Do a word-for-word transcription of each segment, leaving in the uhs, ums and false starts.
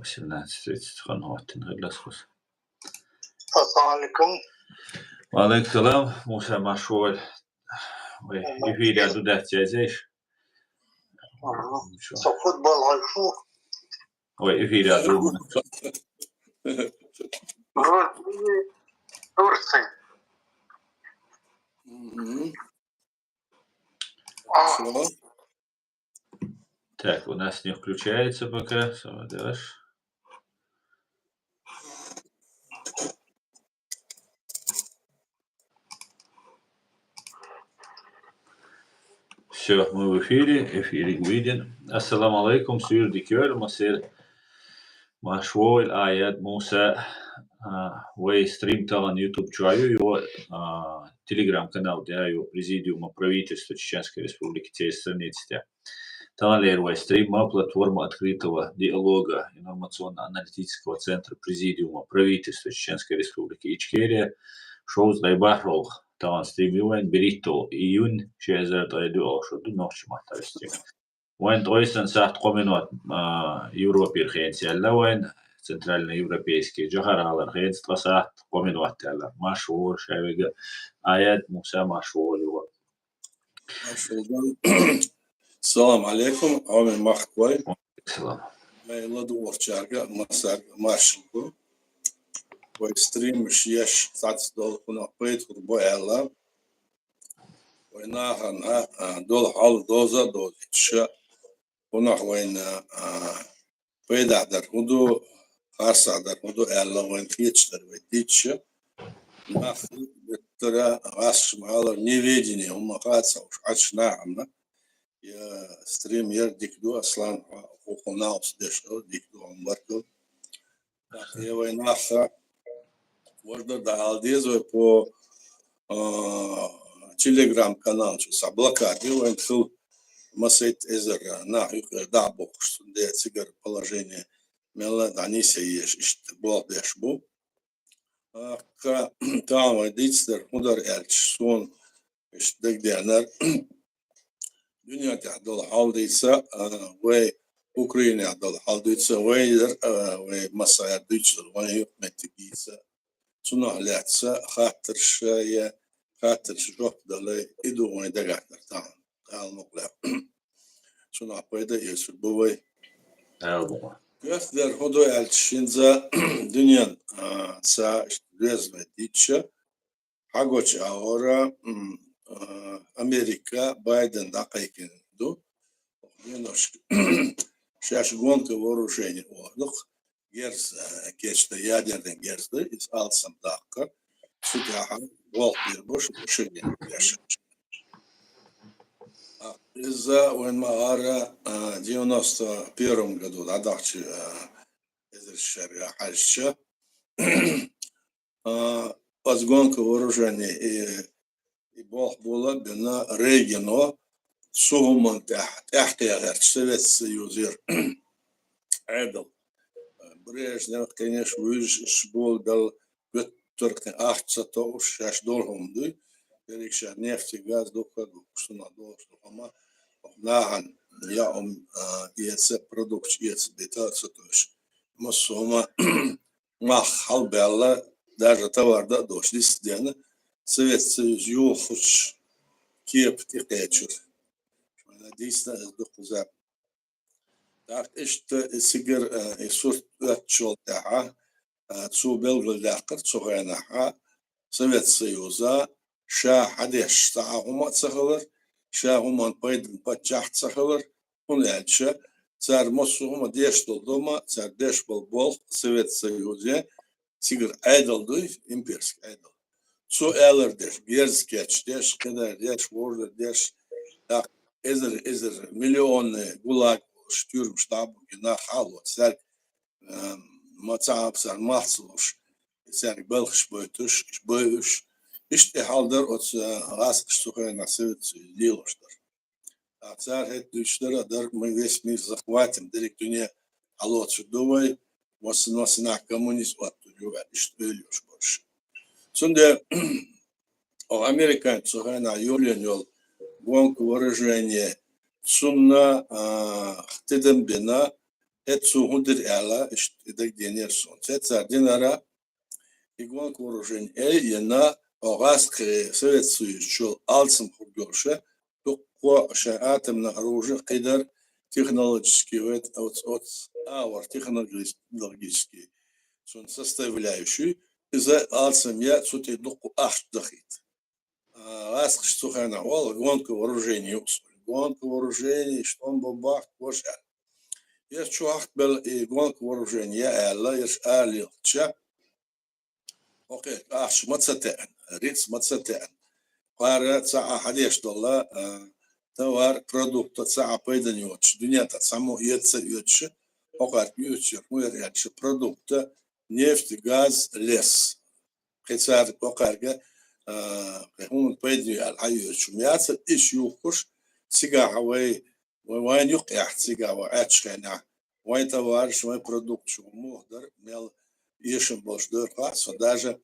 Семнадцать тридцать хан хӀоттина хиллас хус. Ассаламу алейкум. Ва алейкум салам. Муса, марша вогӀийла. Вай эфире ду дац язеш. Ага. Ничего. Со футбол гӀайшу. Вай эфире ду. Грузия, Турция. Мгм. А. Всё. Так, у нас не включается пока. Сама даш. Всё, мы в эфире, эфирик виден. Ассаламу алейкум, суьйре дика йойла, массеран. Марша вогӀийла, Аят, Муса, а, вай стрим тахан YouTube чу а ю, йо, а, Telegram-канал тӀа а ю, Президиума правительства Чеченской Республики, церан страница тӀа. Тахан лерина вай стрим платформа открытого диалога, информационно-аналитического центра Президиума правительства Чеченской Республики Ичкерия. Шовзткъе бархӀлагӀа тахан стрим ю вайн, берхӀитталгӀа июнь, ши эзар ткъе доьалгӀа шо ду, нохчийн маттахь стрим. Вайн ткъе йиъ сахьат ткъо минот, а, Европера хенца яьлла вайн, центральноевропейский, жахар гӀалара хенца ткъа сахьат ткъо минот яьлла. Марша вогӀийла шоайга, Аят, Муса, марша вогӀийла. Марша вогӀийла. Салам алейкум, Ӏомер махкой. Салам. Вай ладувгӀарчарга, массарга маршалла. Вай стримаш еш цхьацца долу хӀуна пайда хир бу аьлла. Вай нахана, а, долу хьал доза а дозуьйтуш, хӀунах вайна, а, пайдехь дар хӀун ду, харцахь дар хӀун ду аьлла, вайн кхеташ дар вай дийцча, нах беттара гӀазкхаша ма-аллара неведение, хӀума хаа ца хууш Ӏачу нахана, я стрим яр дика ду, Аслан, хӀокху налс деш дика ду, хӀума баркалла. ТӀаккха я вай нах, важа дар дӀаала деза вай по, а, Telegram-канал чу, цхьа блокада ю вайн хилла, масийтта эзар нах юкъера дӀа а бохуш, цундела цигара положение мелла а дӀанисъеш, иштта болх беш бу. ТӀаккха тахана вай дийцадар хӀун дара аьлча, суна иштта дагадеанар, дуьнен тӀехь долу хьал дийца, а, вай Украинехь долу хьал дийца, вай яр, а, вай массара дуьйцуш долу, вайн юкъаметтиг дийца. Цунах лаьцна хаттарш я, хаттаршна жоп дала, и ду вайн дагахь дар тахана. Ала мукъ лаьа. Цунах пайда эцур бу вай. Ала мукъ. Коьрта дар хӀун ду аьлча, хӀинца дуьнен, а, ца доьзна вай дийцча, хьагучу агӀора, м, а, Америка Байден дӀакхайкхина ду. Венош шаьш гонка вооружений оьху, герз, а, кечдан, ядерный герз ду, иза алсам даккха. Цу тӀехь болх бийр бу шуьга деш. А, иза вайн ма-аллара, а, девяносто первом году дӀадахча, а, эзар шарахь хьаьжча. А, оцу гонка вооружений и, и болх була бина Рейгано, цу хӀуманна тӀехь, тӀаьхьа кхехьарчу Совет Союзера Ӏедал. Брежнев, конечно, вуьйжаш иштта болу дала, гуттар а кхин ахча ца тоуш, шаьш долу хӀума дуй, дерриг ша нефть и газ дукха а духкуш, цунах долуш ду хӀума, нахана яа хӀума, а, эца, продукт эца, бета а ца тоуш. Массо а хӀума мах хьалабаьлла, даже товар дан а доцуш, дицдена, Совет Союз юххуч кепа тӀекхечира. Дийцина иза дукха зап. ТӀаккха иштта и цигара, э, и сурт оьттачул тӀаьхьа, э, цо белгалдаьккхира цу хенахь, Совет Союза ша хьадеш цхьа а хӀума а ца хилар, ша хӀуманна пайдана паччахь а ца хилар, хӀунда аьлча цара массо а хӀума деш долу дома, цара деш болу болх Совет Союзе, цигара Ӏедал дуй, имперский Ӏедал. Цо аьллар деш, герз кечдеш, кхидар деш, вожар деш, тӀаккха эзар, эзар, миллионный гулаг волуш, тюрьмаш дӀа а бугий, нах хьалоцу, цаьрга, эм, ма ца Ӏапсар малх ца луш, цаьрга балхаш бойтуш, бойуш. Иштта и хьал дара оцу, э, гӀазкхаша цу хенахь Совет Союз лелош дара. А цара хӀетта дуьйцуш дара, дара, мы весь мир захватим, дерриг дуьне хьалоцур ду вай, массанхьа коммунизм оттур ю, иштта ойла йолуш болуш. Цундела, о, американцо хенахь йолийна йолу гонка вооружение, цунна, а, тидам бина, Эцу хӀун дир аьлла, иштта дагаденера суна. Цецар динара, и гонка вооружени ай, ена, огаскхе Совет Союз чул алцам хургоша, дуккхо шайн атомный оружие кхидар технологический, вот, вот, вот, авар технологический, цун составляющий, иза алцам я, цу тӀе дуккхо ахча дахийта. А, гӀаскхаш цу хенахь оал, гонка вооружений юкъа. Гонка вооружений, что он бабах, гоша. Ерш чу хьахкабелла и гонка вооружений я аьлла, ерш ара лелхча, окхе, ахча ма ца теана, риц ма ца теана. Кхара цхьа а хьадеш долла, а, товар, продукта цхьа а пайдана йоцуш, дуьнен тӀа цхьаммо эца а йоцуш, окхарг юьйцуш, хӀун яр аьлча, продукта, нефть, газ, лес. Кхин цара кхокхаьрга, а, кхин хӀунда пайда ю аьлла хьайоьцуш хӀума яцара, иш юхкуш, цигахь вай, вай вайна юкъехь цигахь вай Ӏаьччу хенахь, вайн товараш, вайн продукцию муха дара, мел эшам болуш дара, хаа со, даже,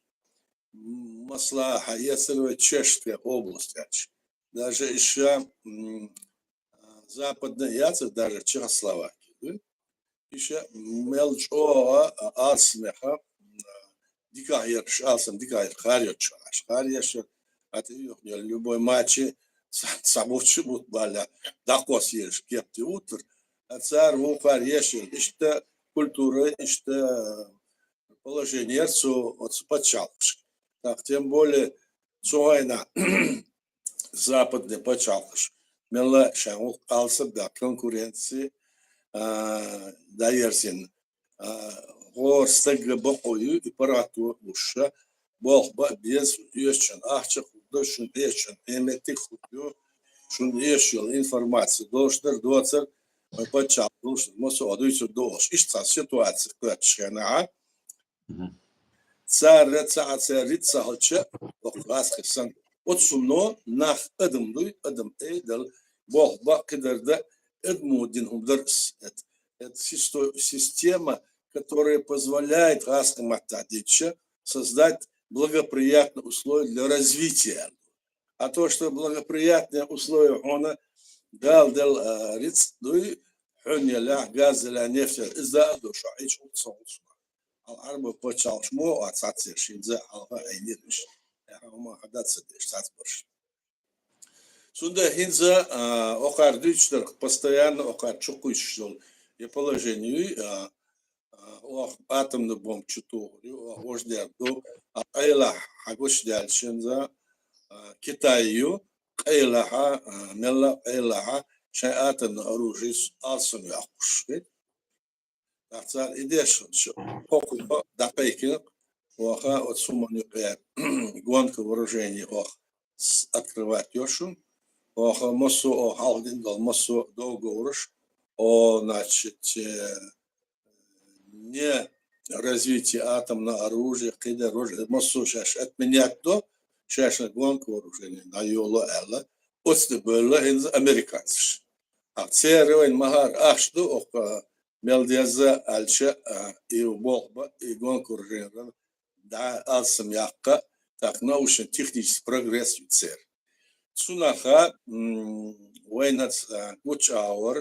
м, масала, хьан эцара вай Чешская область аьлча. Даже иша, м, а, западная яцара, даже Чехословакия, да? Иша мел чӀогӀа, а, алсамеха, а, дикахь ерш, алсам дикахь ерш, хар йоцуш Ӏаш. Хар еш яр, а тӀе юхнера любой мачи, ца-, ца бутчу бут баля, дакхос ерш кепти утр. А цара вукхар еш яр, иштта культура, иштта положение яр цу, оцу пачхьалкхашка. Так, тем более, цу хенахь западный пачхьалкхаш мелла шайн гӀуллакх алсам баьхна, конкуренци, а, дӀаерзина. А, гӀора стага бакъо ю, и паргӀато луша, болх бан а беза, шуна эшачун ахча хургда, шуна эшачун Ӏеметтиг хургда, шуна эшаш йолу информаци долуш дара, доцар, вайн пачхьалкх долуш дара, массо а дуьйцур ду олуш. Иштта цхьа ситуаци кхоьттуш хенахь, Мгм. Цара ца а цара риц ца хилча, оха гӀаскхи санна. Оцу но нах адам дуй, адам айдал, болх баккхидар да, адамо дина хӀума дара ас. Это, это систо-, система, которая позволяет, гӀаскхи маттахь дийцича, создать благоприятные условия для развития. А то, что благоприятные условия хьуна Дала дала, а, рицкъ дуй, хьуьнан елахь, газ елахь, нефть елахь, иза а ду, шо Ӏийча гӀуллакх ца гӀуллакх. Хьал Ӏарбой пачхьалкхаш мо а цхьацца шин за хьалха Ӏийнера уьш. Яхьа хӀума хьадац ца деш, цхьацца барш. Цундела хӀинца, а, окхара дуьйцуш дара, постоянно окхара чу кхуьйсуш долу я положение юй, а, а, оха атомный бомба чу тухур ю, оха вождер ду, а къайлахь хьан гучудаьлла шин за, а, Китай ю, къайлахьа, а, мелла а къайлахьа, шайн атомный оружие алсам йоккхуш. ТӀаккха цара и деш хилча, кхокхуьнга дӀакхайкхина, оха оцу хӀуманна юкъа гонка вооружений оха с-, открывать йо шуна. Оха массо а, оха хьалха дина долу массо а договораш, о, значит, э, не развитие атомного оружия, кхидерг оружие, массо а шаьш отменять до, шаьшна гонка вооружений дӀайоло аьлла, оцу тӀе бевлла хӀинца американцаш. А церан вайн ма-хӀара ахча ду, оха мел деза аьлча, а, и болх бан, и гонка вооружений дӀа алсам яккха, так научно-технический прогресс ю церан. Цунаха, м, вайнаца, а, гучуагӀор,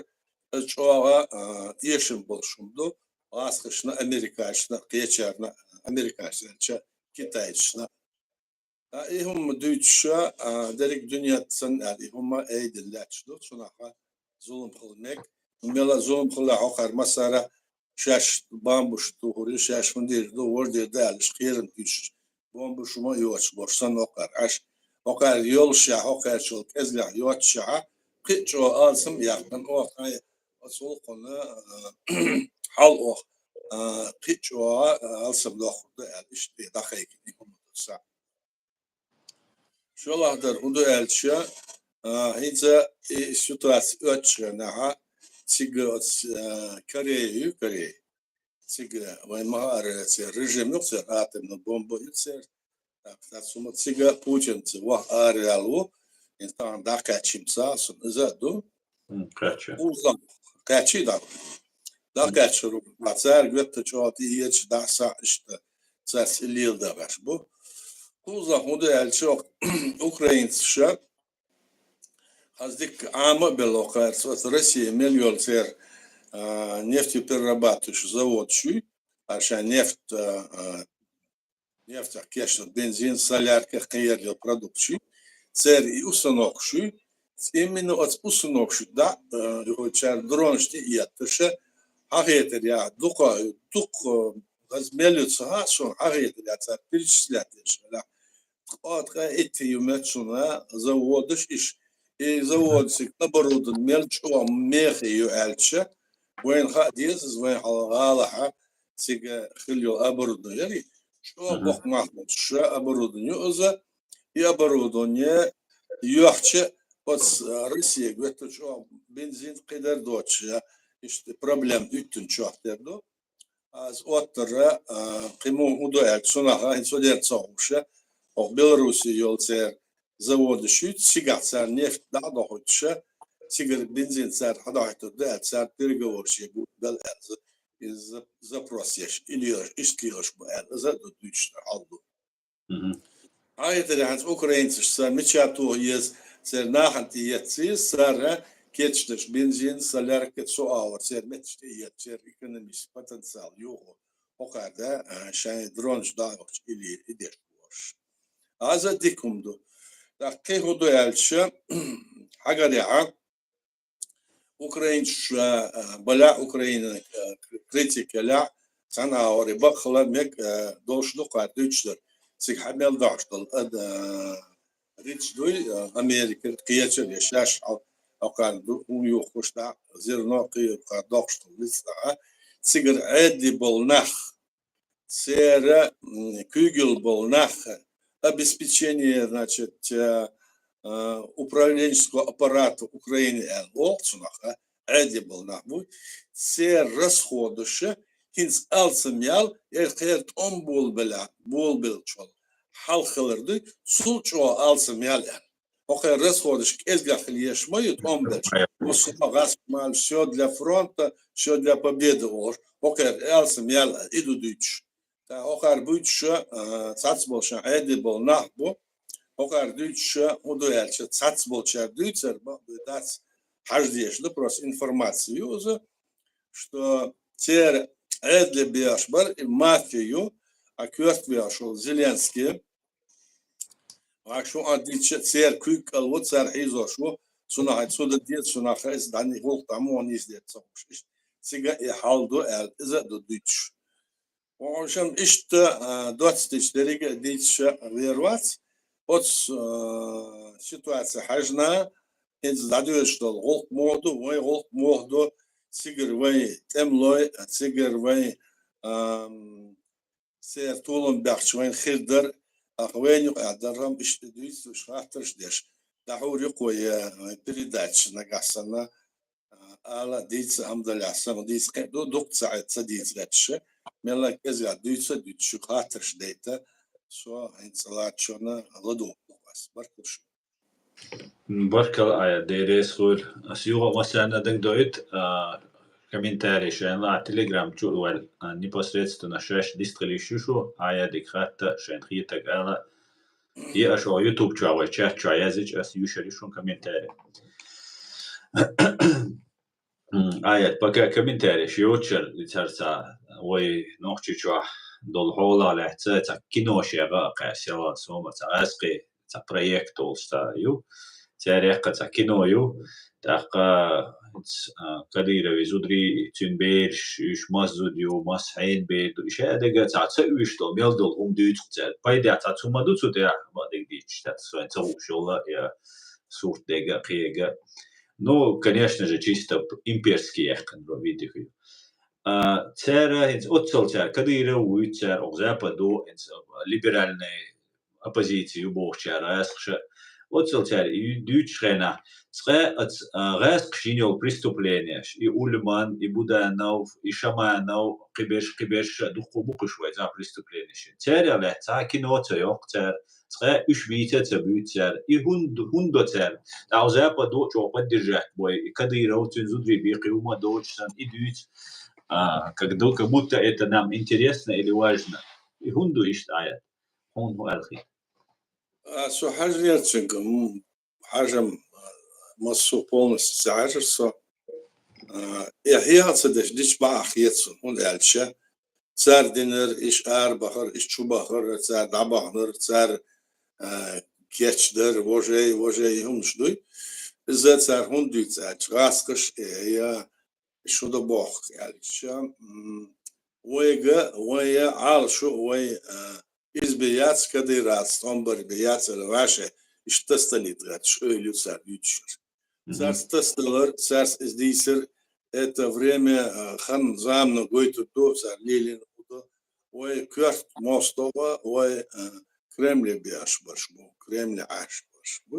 а, чӀогӀа, а, эшам болуш хӀума ду, гӀаскхашна, американцашна, кхечарна, американцаш аьлча, китайцашна. А, и хӀума дуьйцуша, а, дерриг дуьнен санна аьлла, и хӀума айдина лаьтташ ду, цунаха зулам хила мега. Мела зулам хила хьокхара массара шаьш бомбуш тухур ю, шаьш хӀун дийр ду, вождийр ду аьлла, уьш кхерам туьйсуш, бомбуш хӀума а йоцуш болуш санна окхара. Аш окхара йолушехь, окхарчул кӀезгехь йоццушехь, кхин а чӀогӀа алсам а яьккхина, оха оцу гӀуллакхана, а, хьал оха, а, кхин а чӀогӀа, а, алсам дохур ду аьлла, иштта дӀахайкхина и хӀума ду схьа. ШолгӀа дар хӀун ду аьлча, а, хӀинца и ситуаци оьцучу хенахь, цига оцу, а, Корея ю, Корея. Цига вайн ма-хӀара церан режим ю, церан атомный бомба ю церан. Так, так, цума цига Путин ца ваха араваьлла ву, хӀинца тахана дӀакхаьчча хӀинца, сун иза а ду. М, кхаьчча. Кхузахь кхаьччий дӀа? ДӀакхаьчча ву. Ма цара гӀоьттина чӀогӀа тӀеэцаш дӀа а схьа иштта цаьрца и лела дагӀаш бу. Кхузахь хӀун ду аьлча, украинцаша хаза дика Ӏама а белла окхарца, оцу Россия мел йолу церан а, нефтеперерабатывающий завод шуй, а, ша нефть, а, а, нефть кешна бензин, солярка, кхыяр йола продукт шуй, цер и установка шуй, именно оц установка шуй, да, а, йохочар дронш ти етташа, хьахетар я, дукха, дукха, аз мел ю ца ха, сон хьахетар я, цар перечислять деш, ла, ткъо-ткъе итт ю мет шуна заводаш иш. И заводсиг оборудован мел чӀо мехе ю аьлча, вайн ха деза, вайн хьала гӀалахьа, цига хил йола оборудование яри, чӀо Мгм. бокх махмуд ша оборудование ю аза, и оборудование йохча, оц, а, Россия гвета чӀо бензин кхидар доча, ишта проблем уттун чохтер ду. Аз оттара, а, кхы му хӀу ду аьлча, цунах хӀинца цу дер ца ховша, ох Белоруссия йола цер завода шуйца, цигахь цар нефть дӀа а дохуьйтуша, цигара бензин цар хьадохьуьйтур ду аьлча, цар переговорщик бу бел аьлла, из за-, запрос еш, или еш, иштта лелаш бу аьлла, за ду дуьйцуш дар хьал ду. Мгм. Хьахетар я хӀинца украинцаш ца мича тоха еза, цер нахана тӀе етта ца еза, цара кечдеш бензин, солярка, цу агӀор цер метташ тӀе етта, цер экономический потенциал юху. ХӀокхара да, а, шайн дронш дагӀахча или и деш бош. Аза дика хӀума ду. ТӀаккха кхин хӀу ду аьлча, хьагарехьа, украинцаш, а, а, баля Украина, а, критика ялахь, цхьана агӀор и бакхала мег, а, долуш ду кхара дуьйцуш дар. Цига хьа мел дохьуш долу ад-, а, рицкъ дуй, а, Америка кхечар я шаьш хьал, хӀокхарна ду, хӀума юхкуш дӀа, зерно кхийрхар дохуш долу лицкъ дӀа. Цигара Ӏедди болу нах, церан, м, куьйгалла болу нах, обеспечение, значит, э, э, управленческого аппарата Украины аьлла олу цунах, а, Ӏедди болу нах бу. Церан расходаша хӀинца алсам ял, эр кхера тӀом болабелла, болабеллачул хьалха хилар дуй, цул чӀогӀа алсам ял аьлла. ХӀокхеран расходаш кӀезгах хила еш ма ю, тӀом белча. Массо а гӀаскхий мал, всё для фронта, всё для победы олуш. ХӀокхеран алсам ял а, и ду дуьйцуш. ТӀаккха хӀокхара буьйцуша, а, цхьацца болу шайн Ӏедди болу нах бу. ХӀокхара дуьйцуша, хӀун ду аьлча, цхьацца болчара дуьйцар, бакъ дуй дац, хьажа дезаш ду, просто информация ю иза, что церан Ӏедале бехаш бара, и мафия ю, а коьрта вехаш волу Зеленский, вай шу а дийцича, церан куьйга кӀал ву, цара хьийзош ву, цунах хьайн цу дан деза, цунах иза дӀани гӀуллакх дӀа муха нийса деза ца хууш. Иштта цига и хьал ду аьлла, иза а ду дуьйцуш. Вовшам иштта, а, доццуьйтуш деррига а дийцича вер вац. Оцу, а, ситуация хьаьжна, хӀинца дӀадоьдуш долу гӀуллакх муха ду, вайн гӀуллакх муха ду, цигара вайн тӀемалой, а, цигара вайн, ам, церан толам баьхча вайн хир дара, аха вайна юкъахь дархам иштта дуьйцуш, хаттарш деш, дӀахьур ю кхо я, а, передача нагахь санна, а, ала дийца, амдалехь санна дийца кхин ду, дукха ца, ца дийца гӀерташ, мелла кӀезга дуьйца, дуьйцуш, хаттарш дайта, со хӀинца лаччона ладугӀу ас. Баркалла шу. М, баркалла, Ӏаят, Дела реза хуьлда. Ас юха а массарна дагадоуьйту, а, комментарий шайна лаахь Telegram чу а ваьлла, а, непосредственно шаьш дистхила йиш ю шу, Ӏаятага хатта, шайна хетарг ала. Е аша оха YouTube чохь вай чат чохь язйича, ас юьшур ю шун комментарий. М, Ӏаят, пока комментарий ши йоцчара, цара ца вай Нохчийчохь долу хьолах лаьцна цхьа кино шега а кхаьчна, села сома цхьа гӀаьскхи цхьа проект олуш цхьа ю. Церан яккха цхьа кино ю. ТӀаккха, а, Кадыровн зударий, цуьнан бераш, уьш мас зуда ю, мас хьенан бер ду. И шадерг цхьа ца уьйш долу, мел долу хӀума дуьйцу цара. Пайда цхьа цу ма ду цу тӀехь, ма дерг дийцча, цхьа сайн ца хууш йолла, я сурт дега, кхега. Ну, конечно же, чисто имперский яьккхина видео ю. А, цара хӀинца оццал цара Кадыров вуьйцу цара, оха Западо, хӀинца либеральный оппозиция ю бохучара гӀаьскхаша. Оццал цара и дуьйцучу хенахь, цкъа аца, а, гӀаьскхаша йина йолу преступлениеш, и Ульман, и Буданов, и Шаманов, кхиберш, кхиберш, дуккха бу кхуьш вай цхьа преступлениеш. Царах лаьцна цхьа кино ца йоккху цара, цкъа уьш вийца а ца буьйцу цара. И хӀунда, хӀунда до цара? ТӀаккха Западо чӀогӀа поддержать бой, и Кадыров, цуьнан зударий бен кхин хӀума доцуш санна, и дуьйцу, а, как ду-, как будто это нам интересно или важно. И хӀунда ду иштта, Ӏаят? Хьуна хӀун аьлла хета? А, со хьажа лерчуьнга, м, хьажам, а, массо полностью ца хьажар со. А, э, хьеха ца деш, дича бакъахьа хета сона, хӀунда аьлча, цар динар, иш арабахар, иш чубахар, цар дӀабаханар, цар, а, кечдар, вожай, вожай, и хӀумаш дуй. Иза цар хӀунда дуьйцу аьлча, гӀазкхаша, э, я, шу да боху аьлча, м, вайга, вай Ӏалашо, вай, а, иза бен яц, Кадыровца тӀом бар бен яц аьлла, вӀаши иштта тасадалийта гӀерташ, ойла ю цар дуьйцуш. Царца тасадалар, царца иза дийцар, это время, а, хан замано гойтур ду, цар лелийна хӀу ду. Вай коьрта мостагӀа, вай, а, Кремле беш барш бу, Кремле Ӏаш барш бу.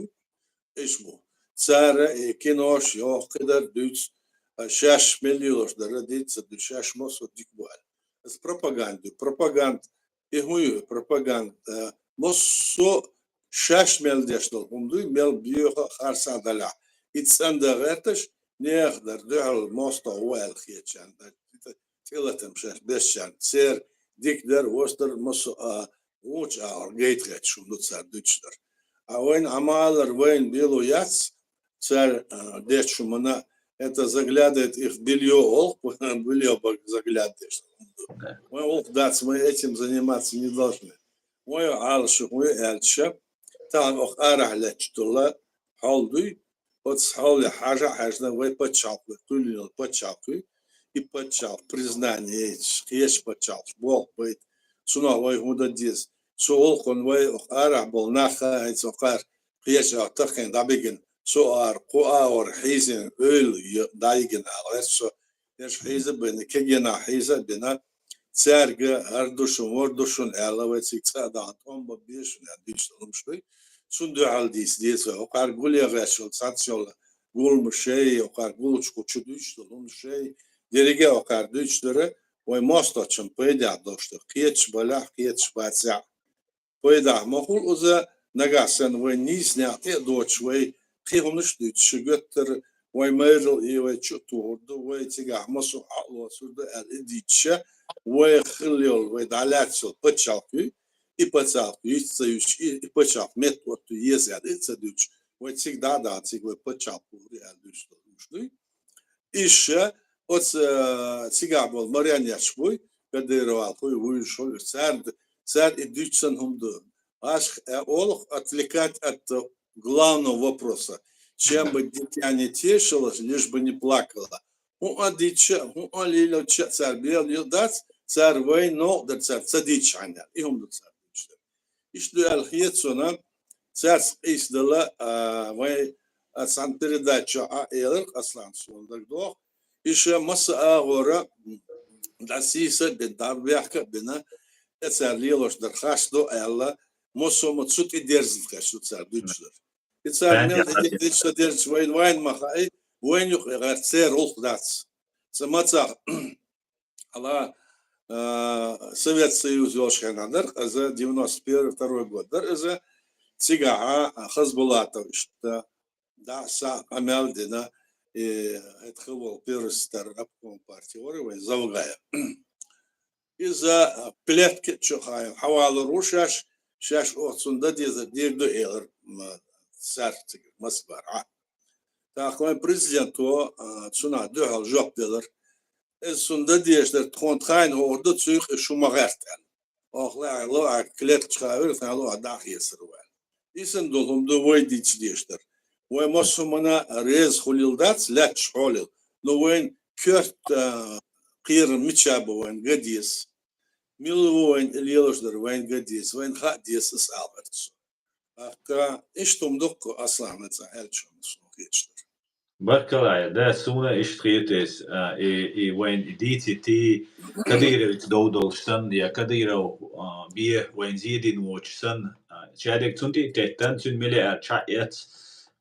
Иш бу. Цара, э, кинош, йоху кхидар дуьйцу, а, шаьш мел лелош дара, дийца ца дуьйцу, шаьш массо а дика бу аьлла. Аса пропаганда ю. Пропаганда, и хӀун ю, пропаганда, а, массо а шаьш мел деш долу хӀума дуй, мел боьха а, харцахь а далахь. И цӀандан гӀерташ, нехан дара дуьхьал мостагӀа ву аьлла хетачарна, тӀелатам шаьш бешачарна, церан дика дара, вуьш дара, массо а, а, вочу агӀор гайта гӀерташ хӀума ду цара дуьйцуш дара. А вайна Ӏамалар вайна бело яц, цара, а, дечу хӀумана, это заглядывает их в бельё, олху, бельё бага заглядываешь. Вайн гӀуллакх дац, мы этим заниматься не должны. Вайн Ӏалашо хӀун ю аьлча, тахана оха арахь летташ долу хьал дуй, оцу хьоле хьажа а хьаьжна, вай пачхьалкхе, кхуьллина йолу пачхьалкхе, и пачхьалкх признание яйта, кхечу пачхьалкхаша болх байта, цунах вай хӀун дан деза. Цу гӀуллакхана вай оха арахь болу нах а, хӀинца окхара кхечу а таххийна дӀабигина, цу ара кху агӀор хьийзина, ойла е-, дӀайигина ала гӀерта со, ерш хьийза а бина, кегийнахь хьийза а бина, цаьрга хӀара ду шуна, вара ду шуна аьлла, вай цига цӀа а дахьа тӀом бан беза шуна аьлла дуьйцуш долу хӀумаш дуй. Цунна дуьхьал дийца деза вай. Окхара гулъян гӀерташ йолу цхьацца йолу гулмаш ей, окхара гуллучу кху чу дуьйцуш долу хӀумаш ей, дерриге а окхара дуьйцуш дара, вай мостагӀчун пайдехь долуш дара. Кхеташ балахь, кхеташ бацахь. Пайдехь ма хуьлу иза, нагахь санна вай нийса некъ тӀе а доцуш, вай кхин хӀуманаш а дуьйцуш, ши гуттара вай майралла и вай чу а тухур ду, вай цигахь массо а хьакъ лоцур ду аьлла и дийцича, вай хилла йолу, вай дӀалаьцна йолу пачхьалкх ю, и пачхьалкх йиц ца юьсуш, и, и пачхьалкх метта отту еза аьлла и ца дуьйцуш, вай цига дӀа а дахьа, цига вай пачхьалкх тухур ю аьлла дуьйцуш долу хӀумаш дуй. Иша оцу, э, цигахь болу марионеташ буй, Кадыровал хуй, вуьйш хуй, царна, цара и дуьйцу санна хӀума ду. Аш, э, олух отвлекать от главного вопроса. Чем бы дитя не тешилось, лишь бы не плакало. ХӀун а дича, хӀун а лелоча, цара бел ю дац, цара вайн новкъа дар цара ца дича хьаьннера. И хӀума ду цара дуьйцуш дара. Иштта ду аьлла хета суна, цаьрца къийсадала, а, вай, а, цхьана передача чохь а элира Аслан, суна дагадогӀу. Иша масса агӀора дӀасийса а бина, дӀабехка а бина, тӀе цара лелош дар хаш ду аьлла, массо а ма цу тӀе дерзна хаш ду цара дуьйцуш дар. И цара мел тӀе дерзна, вайн, вайн ма хаьа, вайн юкъа гӀерта церан гӀуллакх дац. Ца мацах Ала, а, Совет Союз йолуш хенахь дара, иза девяносто первый, второй год дара иза, цигахь а Хасбулатов иштта дӀа а схьа а къамел а дина, и, это хилла волу первый секретарь обкома партии вара вайн Завгаев. Иза, а, клетка чу хьа-, хьавалур ву шаьш, шаьш оха цунна дан дезар дийр ду элира, м, цаьрца цига Москвара. ТӀаккха вайн президенто, а, цунах дуьхьал жоп делира. Иза цунна дан дезаш дара, тхуна тхайна хӀора ду, цу юкъа шу ма гӀерта аьлла. Оха лаьа ло а клетча хавира, тхайна ло а дӀахецар вай. Исан долу хӀума ду вай дийца дезаш дара. Вай массо а хӀумана реза хуьлийла дац, лаьтташ хьолийла. Но вайн коьрта, а, кхерам мича бу вайн ган деза. Мила ву вайн и лелаш дара, вайн ган деза, вайн хаа деза, аса аларца. ТӀаккха иштта хӀума дуккха Аслана цӀа аьллачунна суна хеташ дара. Баркалла, да, суна иштта хеташ, а, и, и вайн и дийцитий, Кадыровец дов долуш санна, я Кадыров, а, бе вайн зедина воцуш санна, а, шадерг цунна тӀе а теттан, цуьнан милиард чхьа а эц,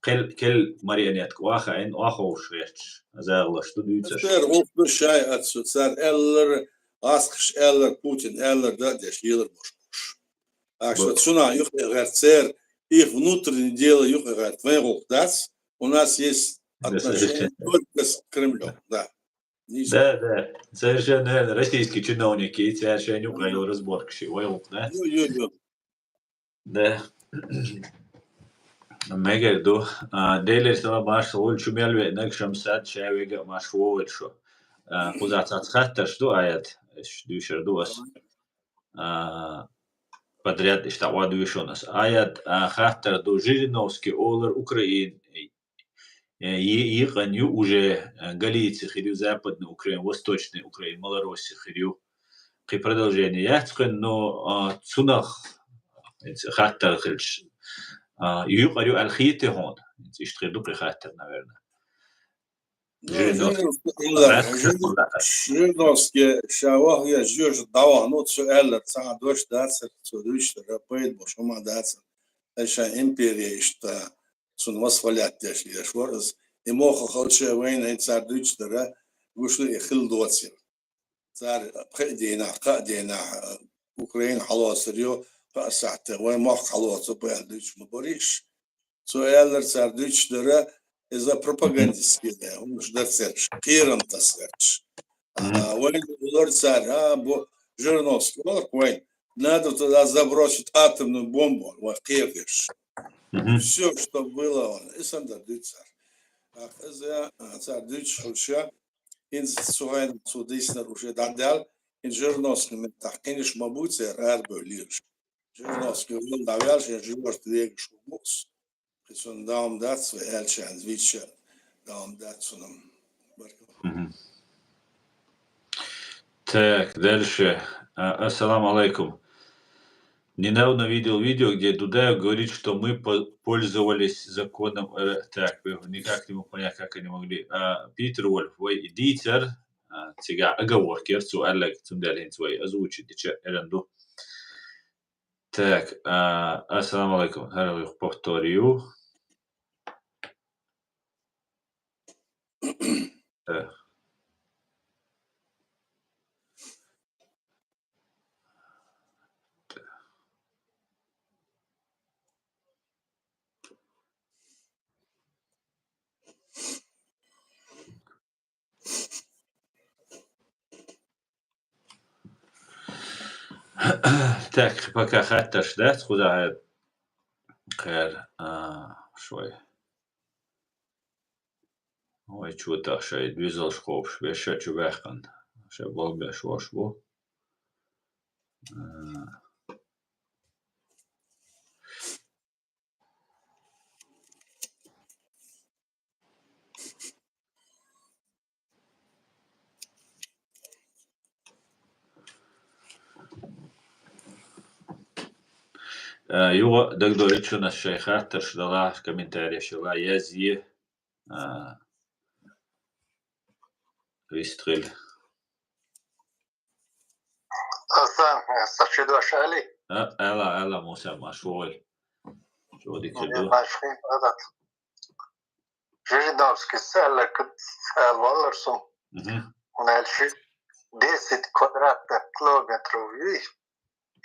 кхел, кхел марионетка охьахаийна, охьаховшаш гӀерташ, загӀалаш ду дуьйцуш. Церан гӀуллакх ду шай аьлла, цара аьллар, гӀазкхаша аьллар, Путина аьллар, да а деш, лелар бош бош. Так что цунах юкъа гӀерта церан, их внутреннее дело юкъа гӀерта вайн гӀуллакх дац. У нас есть отношения только с Кремлём, да. Да, да. Совершенно верно. Российский чиновники, церан шайн юкъа йолу разборкаш, вайн гӀуллакх дац. Ю, ю, ю. Да. Мегар ду. А, Делера салам, марша вуьйла, чу мел веанарг Шамсад, ша вега а марша вогӀийла шу. А, кхузахь цхьацца хаттарш ду, Аят, аш дуьйцур ду ас. А, подряд иштта дӀа вуьйцур ас. Аят, а, хаттар ду, Жириновский олар Украин, э, е-, екъан ю уже, э, Галиция хир ю, Западный Украин, Восточный Украин, Малороссия хир ю. Кхин продолжение яц кхуьнан, но, а, цунах хаттар хилча, а, юкъара ю аьлла хетий хьуна? Иштта хир ду кхин хаттар, наверное. Ну, Жириновский, Жириновский, Жириновский ша вахе, жоьжа дӀавахана, цо аьллар цхьа а дош дацар, цо дуьйцуш дара, пайда болуш хӀума дацар. Ай ша империя иштта, цунна восхвалять деш, деш вара иза. И мохо халча вайна, и цара дуьйцуш дара, гуш ду и хила доцийла. Цара пхи а дийнахь, кхаа дийнахь, а, Украина хьалоцур ю, кхаа сахьте вайн мохк хьалоцу бу аьлла дуьйцуш ма барий уьш. Цо аьллар цара дуьйцуш дара, иза пропагандистский да, хӀумаш дара цераш, кхерам тасараш. А, вайн олар цара, а, бу Жириновский олар вайн, надо туда забросить атомную бомбу, вайн кхердеш. Всё, что было, он, и сан дар дуьйцу цара. ТӀаккха иза, а, цара дуьйцуш хилча, хӀинца цу хенахь цо дийцинарг уже дӀадаьлла, хӀинца Жириновский меттахь кхинаш ма бу церан арабевлла лелаш. Жириновский вала дӀаваьлла, шен жигарт вегаш ву бу ас. Кхин цунна дам дац, вай аьлча, вичча дам дац цунна. Баркалла. Так, дальше. А, ассаламу алейкум. Недавно видел видео, где Дудаев говорит, что мы по-, пользовались законом Р-, так, никак не могу понять, как они могли. А, Питер Вольф, вай дийцар, а, цигахь оговорка яр цо аьлларг, цундела хӀинца вай озвучить дича эрна ду. Так, а, ассаламу алейкум. ХӀара юха повторю. Э. Так, пока хаттарш дац, кхузахь кхер, а, шой. Ой, чу тах шай, дуьзалш кхобуш, вешша чу баьхкан. Шай болбеш вош бу. А. Э, юха дагадогӀийча шуна, шайн хаттарш далахь, комментареш ялахь, язъе, э, вистхила. Асан, сан чу дош али? А, ала, ала, Муса, марш вогӀийла. Чу дика ду. Жириновский аьлларг ала валлар суна. ХӀунда аьлча десять квадратных километров ю,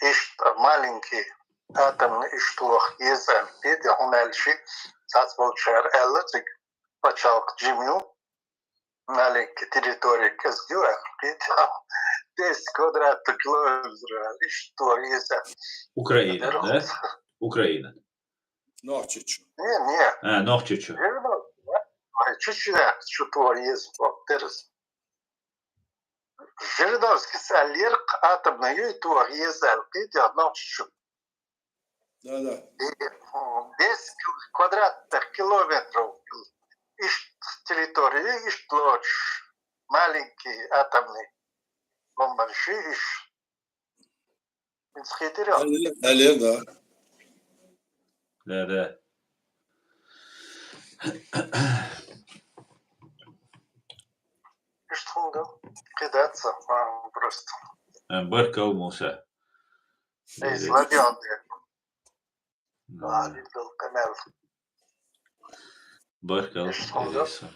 иштта маленький атомный иштта лоха еза аьлла кхетий, хӀунда аьлча цхьацца болчара аьлла цига, пачхьалкх жима ю, маленький территория кӀезиг ю аьлла кхетий, десять квадратных километров аьлла иштта лоха еза. Украина, да? Украина. Нохчийчу. Не, не. А, Нохчийчу. Ай, чу-чу, да, чу тхо еза, о, тераз. Жириновский аьллера, атомный ю тхо еза аьлла кхетий, Нохчийчу. Да, да. И, м, десять квадратных километров иштта территория, иштта лоцуш, маленький атомный бомбанаш ю иштта. Иштта хетира? Алло, алло, да. Да, да. Иштта хӀунда? КхидӀа ца, а, просто. Э, баркалла, Муса. Эй, Зладион, да. Да. А, видел, канал. Баркалла, Алиса.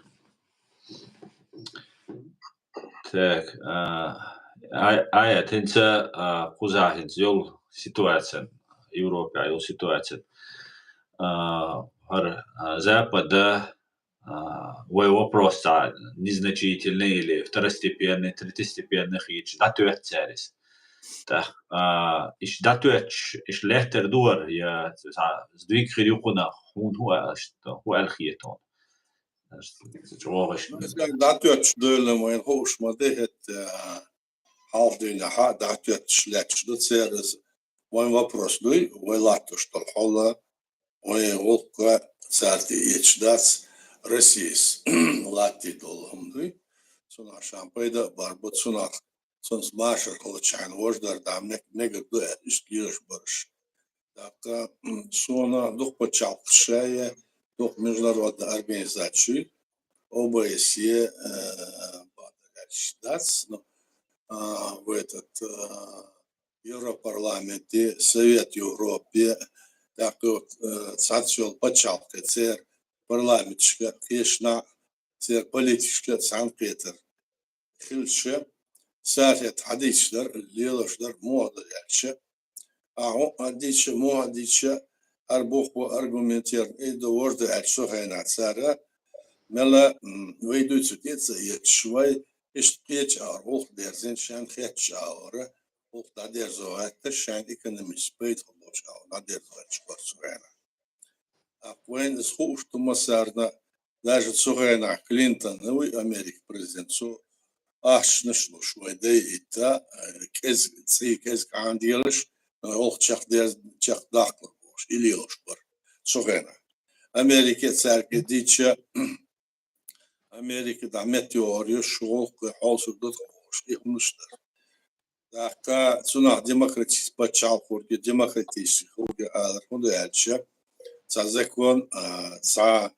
Так, а, ай, ай, хӀинца, а, кхузахь хӀинца йолу ситуаци, Европехь йолу ситуаци. А, хӀара, а, Запада, а, вай вопрос цхьа незначительный или второстепенный, третьестепенный хеташ дӀатоьтту цара иза. ТӀаккха, а, иштта дӀатоьттуш, иштта лаьттар ду вара, я цхьа сдвиг хир ю кхунах, хьуна хӀун аьлла, хӀун аьлла хета хьуна? Иштта чӀогӀа иштта. Масала, дӀатоьттуш дуйла вайна хууш ма ду хӀетта, а, хьалха дуйна хьа дӀатоьттуш лаьтташ ду церан. Вайн вопрос дуй, вай латтош долу хьол, вайн гӀуллакх цара тӀеэцаш дац, Россис латтий долу хӀума дуй. Цунах шайн пайда а бар бу, цунах, цунца машар хилчахьана важа дар дӀа мег-, мегар ду аьлла, иштта лелаш бараш. ТӀаккха, м, суна дукха пачхьалкхаш а, дукха международная организация, ОБСЕ, э, бакъдерг аьлча дац, но, а, в этот, а, Европарламенте, Совет Европе, тӀаккха вот, э, цхьацца йолу пачхьалкхе церан парламенташка кхечанхьа, церан политикашка цхьаьнакхетар хилча, цара хӀетта хьадийцаш дара, лелаш дара, муха дара аьлча. Ахьа хӀуъа дийцча, муха дийцча, хӀара бух бу аргументированный ду, важа ду аьлча, цу хенахь цара мела, м, вай дуьйцург тӀе а ца эцаш, вай иштта кхечу агӀор гӀуллакх дерзийна, шайна хетачу агӀора гӀуллакх дӀадерзо гӀерташ, шайна экономически пайда хилла болчу агӀор дӀадерзо гӀерташ бара цу хенахь. ТӀаккха вайна иза хууш ду массарна, даже цу хенахь Клинтон, ну, вуй Америка президент, цо ахчанаш луш вай дайийтта, э, кӀезиг, цӀий кӀезиг Ӏанаделаш, э, гӀуллакх чекхдер-, чекхдаккхалур бохуш, и лелош бара цу хенахь. Америка цаьрга дийцча, Америка дӀа меттайогӀур ю, шу гӀуллакх хьовсур ду тхо бохуш, и хӀуманаш дара. ТӀаккха цунах демократически пачхьалкх хургья, демократически хургья алар хӀун ду аьлча, цхьа закон, а, цхьа,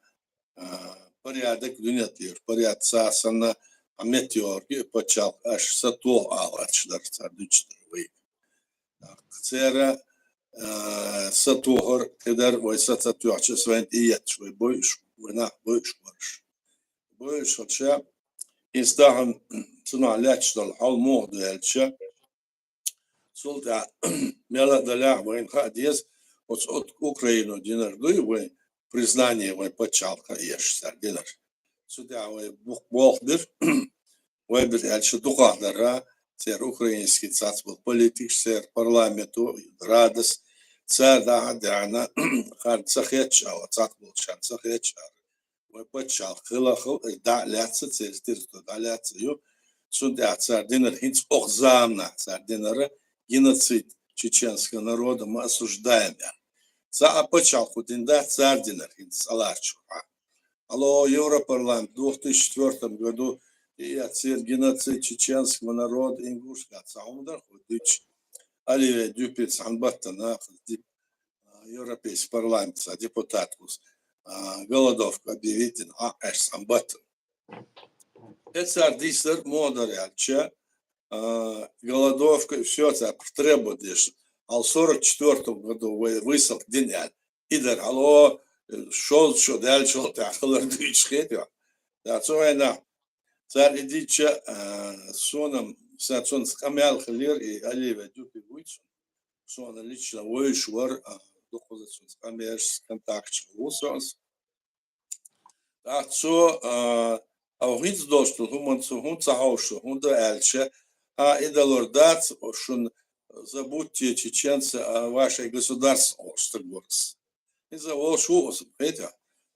а, порядок дуьнен тӀера, порядок цхьа санна, а, меттайогӀург и пачхьалкх аша сатоха аларш дара цара дуьйцуш дара вайга. ТӀаккха церан, а, сатохар кхидара, вай са ца тоьхча, вайна тӀеэцаш, вай бойуш, вай нах бойуш бараш. Бойуш хилча, иза тахана цунах лаьтташ долу хьал муха ду аьлча, цул тӀаьхьа мел а далахь вайна хаа деза, оцу Украино динар дуй вай, признание вайн пачхьалкха еш цара динар. Цу тӀаьхьа вай бух болх бира, вай бира аьлча дукхах дара, церан украинский цаца болу политикаш, церан парламенто, радас, цара дӀа а даьхьна, хӀара ца хеташ ала, цхьацца болчарна ца хеташ ала. Вай пачхьалкх хила хила, дӀа а лаьцна, церан территори дӀа а лаьцна ю. Цунна тӀехь цара динар хӀинца окху заманахь, цара динара геноцид чеченского народа мы осуждаем аьлла. Цхьа а пачхьалкхо дина дац цара динар хӀинца цӀа ларчу хьа. Алло, Европарламент двух тысячи четвёртом году и церан геноцид чеченского народа, ингушского, цхьа хӀума дара хӀу дуьйцу. Оливье Дюпе цхьана баттана, а, Европейский парламент цхьа депутат ву, а, голодовка объявить дина, а, аьш цхьана баттана. Эцар дийцар муха дара аьлча, а, голодовка, всё, цара потребовать деш, ал сорок четвёртом году вай высылка дина аьлла. И дара, алло, шовзткъа шо даьллачул тӀаьхьа хилар дуьйцуш хетий. Да, цу хенахь цара и дийцча, а, суна, сан цунца къамел хилира, и Оливье Дюпе вуй цунна. Суна лично вевзаш вара, а, дукхаза цунца къамелаш, контакташ ву со. ТӀаккха цо, а, а хӀинца долчу хӀуманца хӀунда ца хьовшу, хӀунда аьлча, а, и далур дац, шуна забудьте чеченца, а, вашей государство олуш стаг вара. Иза волуш ву иза, хетий?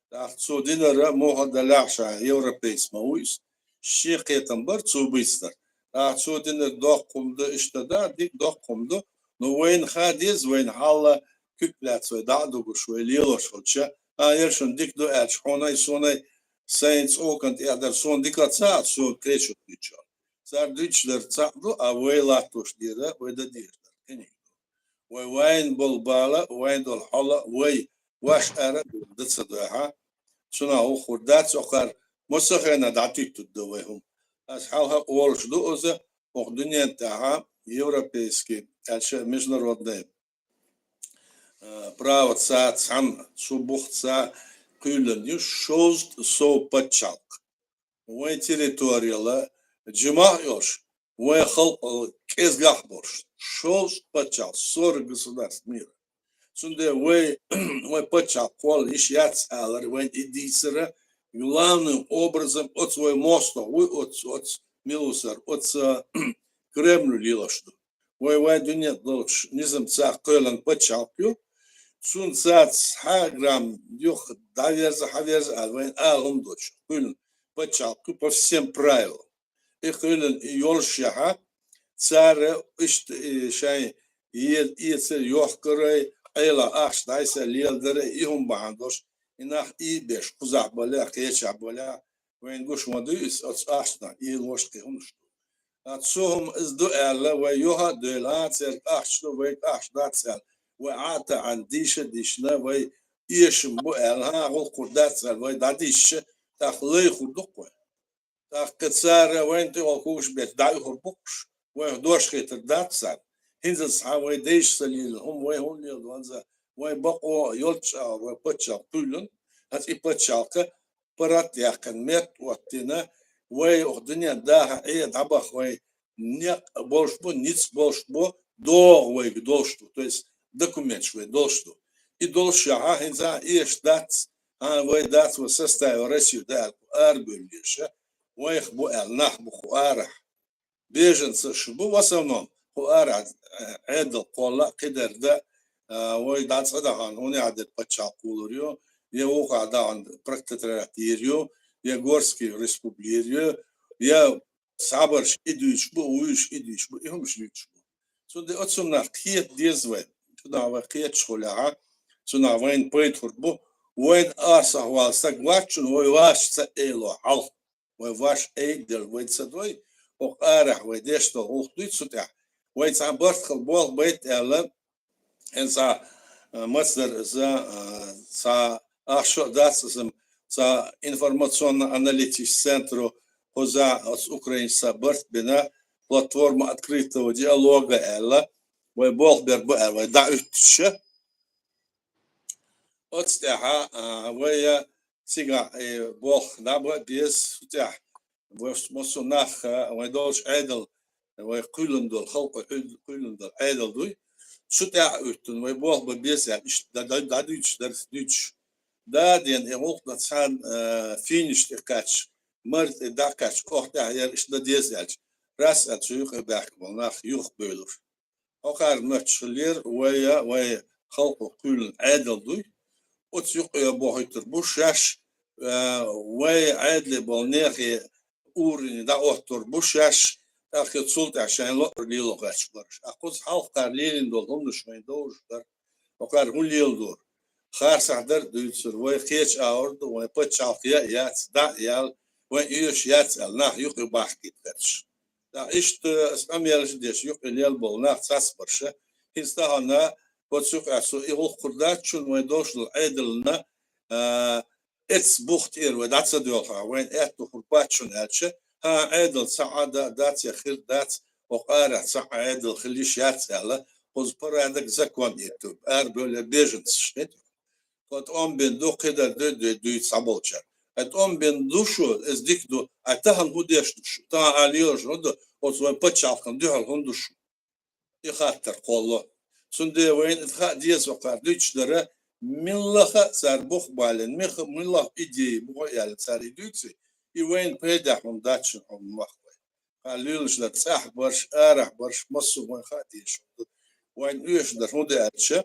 ТӀаккха цо динара муха далахь ша европейц ма ву иза. Шен кхетам бара цо бийцинарг. ТӀаккха цо динарг доккха хӀума ду, иштта да, дика доккха хӀума ду. Но вайна хаа деза, вайна хьалла куьг лаьцна вай дӀа а дугуш, вай лелош хилча, а, яра шуна дика ду аьлча, хьунай, сунай, сайн цӀокан тӀехь дара, суна дика ца а, суна кхечуьнга дуьйцуш. Цара дуьйцуш дара цхьаъ ду, а вай латтош дера, вай дан дезаш дара кхиниг ду. Вай вайна болу бала, вайна долу хьала, вай ваш ара дан ца дохьа, цунах вухур дац, окхара массо а хенахь дӀатуьттур ду вай хӀума. Аса хьалха олуш ду иза, окху дуьнен тӀехьа европейский, аьлча международный, а, право ца цхьана, цу бух ца кхоьллина ю шовзткъа сов пачхьалкх. Вайн территорияла жимах а йолуш, вайн халкъал кӀезгах а болуш, шовзткъа пачхьалкх, сорок государств мира. Цундела вай, вайн пачхьалкх кхолла йиш яц алар, вайн и дийцара, главным образом, оцу вай мостагӀа вуй, оцу, оцу милусар, оцу Кремль лелаш ду. вай, вай дуьнен долчу низамца кхоьллина пачхьалкх ю. Цунна цаьрца хьаграмма юха дӀаверза, хьаверза аьлла, вайна ала хӀума доцуш кхоьллина пачхьалкх ю по всем правилам. И кхоьллина и йолушшехьа, цара иштта и шайн е-, эцар йохкарай, Ӏела ахча дӀасса леладарай, и хӀума бахьана долуш, и нах ийбеш, кхузахь балехь, кхечахь балехь, вайна гуш ма дуй иза, оцу ахчанах ийла ваш кхин хӀумаш ду. Ткъа цу хӀума иза ду аьлла, вай юха а девлла, а, цаьрга ахча ду, вайга ахча дац аьлла, вай Ӏа а таӀийна, дийша а дийшина, вай эшам бу аьлла, хӀан, гӀуллакх хир дац аьлла, вай дӀадийшча, тӀаккха лай хир ду-кх вай. ТӀаккха цара вайна тӀехула хӀумаш бетта дӀа а юхур бу-кх уьш, вайх дош хетар дац царна. ХӀинца цхьа вай дайша ца лелийна хӀума вай хӀунда леладо хӀинца, вайн бакъо йолччу агӀор вай пачхьалкх кхоьллина, хӀинца и пачхьалкх паргӀат а яьккхина, метта оттийна, вай оха дуьнен даха Ӏе дӀабаха вай некъ болуш бу, ницкъ болуш бу, догӀа вайга долуш ду, то есть документаш вай долуш ду. И долушшехьа, хӀинца а эшаш дац, хӀан, вай дац, вай составе России да аьлла, арабевллаша, вайх бу аьлла нах бу кху арахь. Беженцаш бу, в основном, кху арахь, э, Ӏедал кхолла а, кхидерг да, а, вай дӀа цӀа дахана, хӀунда аьлла дерг пачхьалкх кхуллур ю, я вукхахь дахана протекторат йийр ю, я Горский республика йийр ю, я цхьаберш и дуьйцуш бу, вуьйш и дуьйцуш бу, и хӀумаш дуьйцуш бу. Цундела оцу хӀуманах кхета деза вай. Цунах вай кхеташ хилахь, цунах вайна пайда хир бу. Вайна арахь вала стаг вац шуна, вай ваша ца эло хьалха. Вай ваша айделла вай ца дой, оха арахь вай деш долу гӀуллакх дуй цу тӀехь. Вай цхьа барт хила болх байта аьлла, хӀинца, а, мацдар иза, а, цхьа ахча а дац иза, цхьа информационно-аналитический центру кхузахь оцу Украинца барт бина, платформа открытого диалога аьлла, вай болх бер бу аьлла, вай дӀа уьттуш. Оцу тӀехь, а, вай цигахь, э, болх дӀа бан а беза, цу тӀехь вай массо а нах, а, вай долчу Ӏедал, вай кхоьллина долу халкъо кхоьллина долу Ӏедал дуй. Цу тӀехь а уьттуна вай болх бан беза аьлла, иштта дӀа-, дӀа-, дӀадуьйцуш дара, дуьйцуш. Да, дена, и гӀуллакх цхьана, а, финиш тӀе кхаьчча, марта тӀе дӀакхаьчча, оха тӀехь яра иштта дан деза аьлча, рас а цу юкъе баьхкина болу нах юхабевлира. ХӀокхара моьттуш хиллера, вай, вай халкъо кхоьллина Ӏедал дуй. Оцу юкъе бохуьйтур бу шаьш, а, вай Ӏедале болу нехан уровень дӀахӀоттор бу шаьш, тӀаккха цул тӀаьхьа шайн луъург лело гӀерташ бараш. Ткъа кхуза хьалха кхара лелийна долу хӀуманаш вайн довзуш дара. ХӀокхара хӀун леладора? Харцахь дара а дуьйцура, вай кхечу агӀор ду, вайн пачхьалкх я а яц, дӀа а яьлла, вайн оьшуш яц аьлла, нах юкъе бахкийта гӀерташ. ТӀаккха иштта аса къамелаш а деш, юкъе лелла болу нах цхьацбарша, хӀинца тахана оцу юкъехь со и гӀуллакх хир дац шуна, вайн долуш долу Ӏедална, а, эццахь бух тӀера вай дӀа ца доьлхахь, вайна аьтто хир бац шуна аьлча, хӀан, Ӏедал цхьа а да-, дац я хир дац, оха арахь цхьа а Ӏедал хила йиш яц аьлла, кхуза порядок, закон итту, арабевлла беженцаш хӀета. Тхо тӀом бина ду, кхидерг дуй, дуй, дуй цхьаболчара. Ай тӀом бина ду шу, иза дика ду, ай тахана хӀун деш ду шу? Тахана ала йолуш хӀун ду? Оцу вайн пачхьалкхана дуьхьал хӀун ду шу? И хаттар кхолло. Цундела вайна и хаа деза хӀокхара дуьйцуш дара, милла а цара бух балийна, миха-, милла а идея буха а яьлла цара и дуьйцу, и вайна пайдехь хӀума дац шуна хьуна мохк вай. Кхара лелаш дара цӀахь барш, арахь барш, массо а вайн хаа дезаш хӀума ду. Вайна оьшуш дара хӀунда аьлча,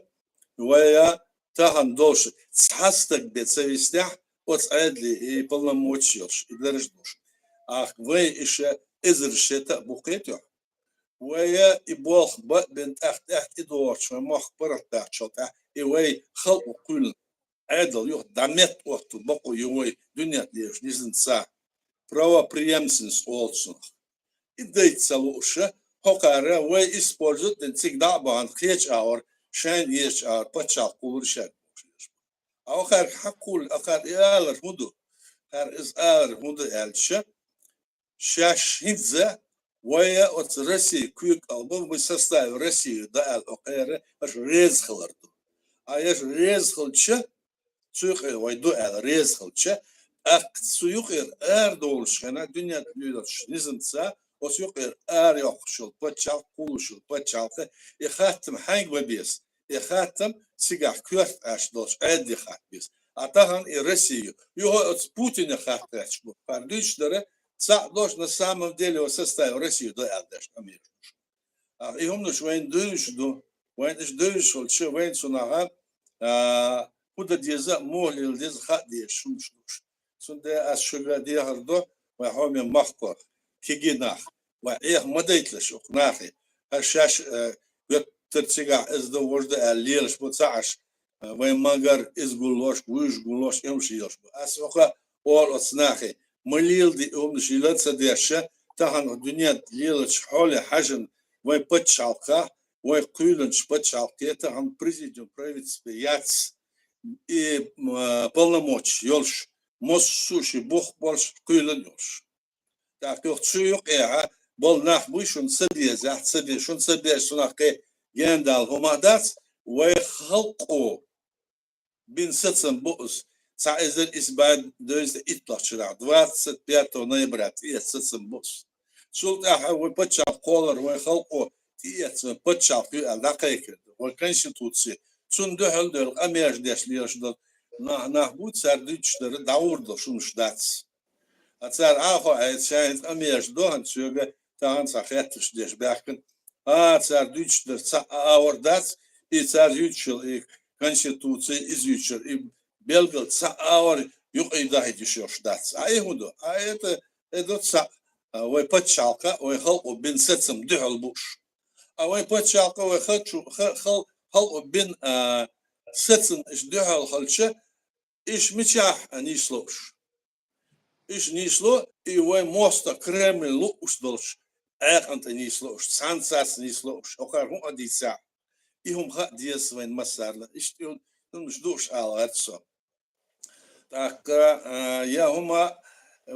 вай а тахана долуш цхьа стаг бен ца вистехь, оцу Ӏедале и полномочия йолуш, и даржа долуш. Ахка вай иша эзар шета а бу кхетоьхьа. Вай а и болх бан а бен тӀаккха тӀаьхьа тӀедогӀучу вайн мохк паргӀатдахчул тӀаьхьа, и вай халкъо кхоьллина Ӏедал юха дӀа метта отту бакъо ю вай дуьнен тӀе лелаш низамца. Правопреемственность олу цунах. И дайта ца лууша, хӀокхара вай использовать дина цига дӀа а бахана кхечу агӀор, шайна езачу агӀор пачхьалкх кхуллур шаьрга бохуш. А хӀокхаьрга хьакхулла, ахара и алар хӀун ду? Хьара иза алар хӀун ду аьлча, шаьш хӀинца вай а оцу Россия куьйга алба, мы в составе России да аьлла, окхара аша реза хилар ду. А аша реза хилча, цу юкъе вай ду аьлла реза хилча, тӀаккха цу юкъера арадолуш хенахь, дуьнен тӀе лелачу низамца, оцу юкъера арайоккхуш йолу пачхьалкх, кхуллуш йолу пачхьалкх, и хаттам хьаьнга бан беза? И хаттам цигахь коьрта Ӏаш долчу Ӏедале хатта беза. А тахана и Россия ю. Юха оцу Путине хатта гӀерташ бу. Кхара дуьйцуш дара, цхьаъ долуш, на самом деле, в составе России ду аьлла деш къамелаш ду шу. А, и хӀуманаш вайна дуйш ду, вайна иш дуйш хилча, вайна цунах, а, хӀу да деза, муха лела деза, хаа деза хӀумаш ду уж. Цундела аз шуга дехар ду, вай хьоме махкох, кегий нах, вай Ӏеха ма дайталаш укх нахе. ХӀара шаьш, э, готтар цигахь из да, вож да аьлла лелаш бу ца Ӏаш, э, вай магар из гуллош, вуьйш гуллош, эмш йелаш бу. Аз хьоха олу оцу нахе, ма леладе, и хӀуманаш йила ца дешша, тахана дуьнен лелачу хьоле хьаьжна, вай пачхьалкхехь, вай кхоьлинчу пачхьалкхе тахана президиум правительстве яц и, м, полномочеш йолуш, массо а ши бух болуш кхоьлина йолуш. ТӀаккха юха цу юкъехь болу нах буй шуна ца безахь, ца бе-, шуна ца беза цунах кхе гендала хӀума а дац, вай халкъо бина сацам бу иза. Цхьа эзар исс бӀе дезткъе итталгӀачу шарахь, двадцать пятого ноября тӀеэцна сацам бу иза. Цул тӀаьхьа вай пачхьалкх кхоллар вай халкъо тӀеэцна вай пачхьалкх ю аьлла дӀакхайкхар ду. Вай конституци, цунна дуьхьал а доьлла къамелаш деш лелаш долу нах, нах бу, цара дуьйцуш дара дӀагӀур долуш хӀуманаш дац. А цара Ӏахо Ӏеца шайна къамелаш дохана соьга тахана цхьа хеттарш деш баьхкина. А, цара дуьйцуш дара цхьа а агӀор дац, и цара юьйцуш йолу и конституци, иза юьйцуш йолу и белгал цхьа а агӀор юкъе дахийта йиш йолуш дац. А и хӀун ду? А это, это цхьа, а, вай пачхьалкха, вай халкъо бина сацам дуьхьал бууш. А вай пачхьалкха, вай халчу-, ха-, хал-, халкъо бина, а, сацам иш дуьхьал хилча, иш мичахь а нийсло уш? Иш нийсло, и вай мостагӀ Кремль лууш долчу Ӏаьркъан тӀе нийсло уш, цхьаьнцаца нийсло уш, хӀокхара хӀун а дийцахь, и хӀума хаа деза вайн массарна. Иштта и хӀуманаш ду уш ала гӀерта со. ТӀаккха, а, я хӀума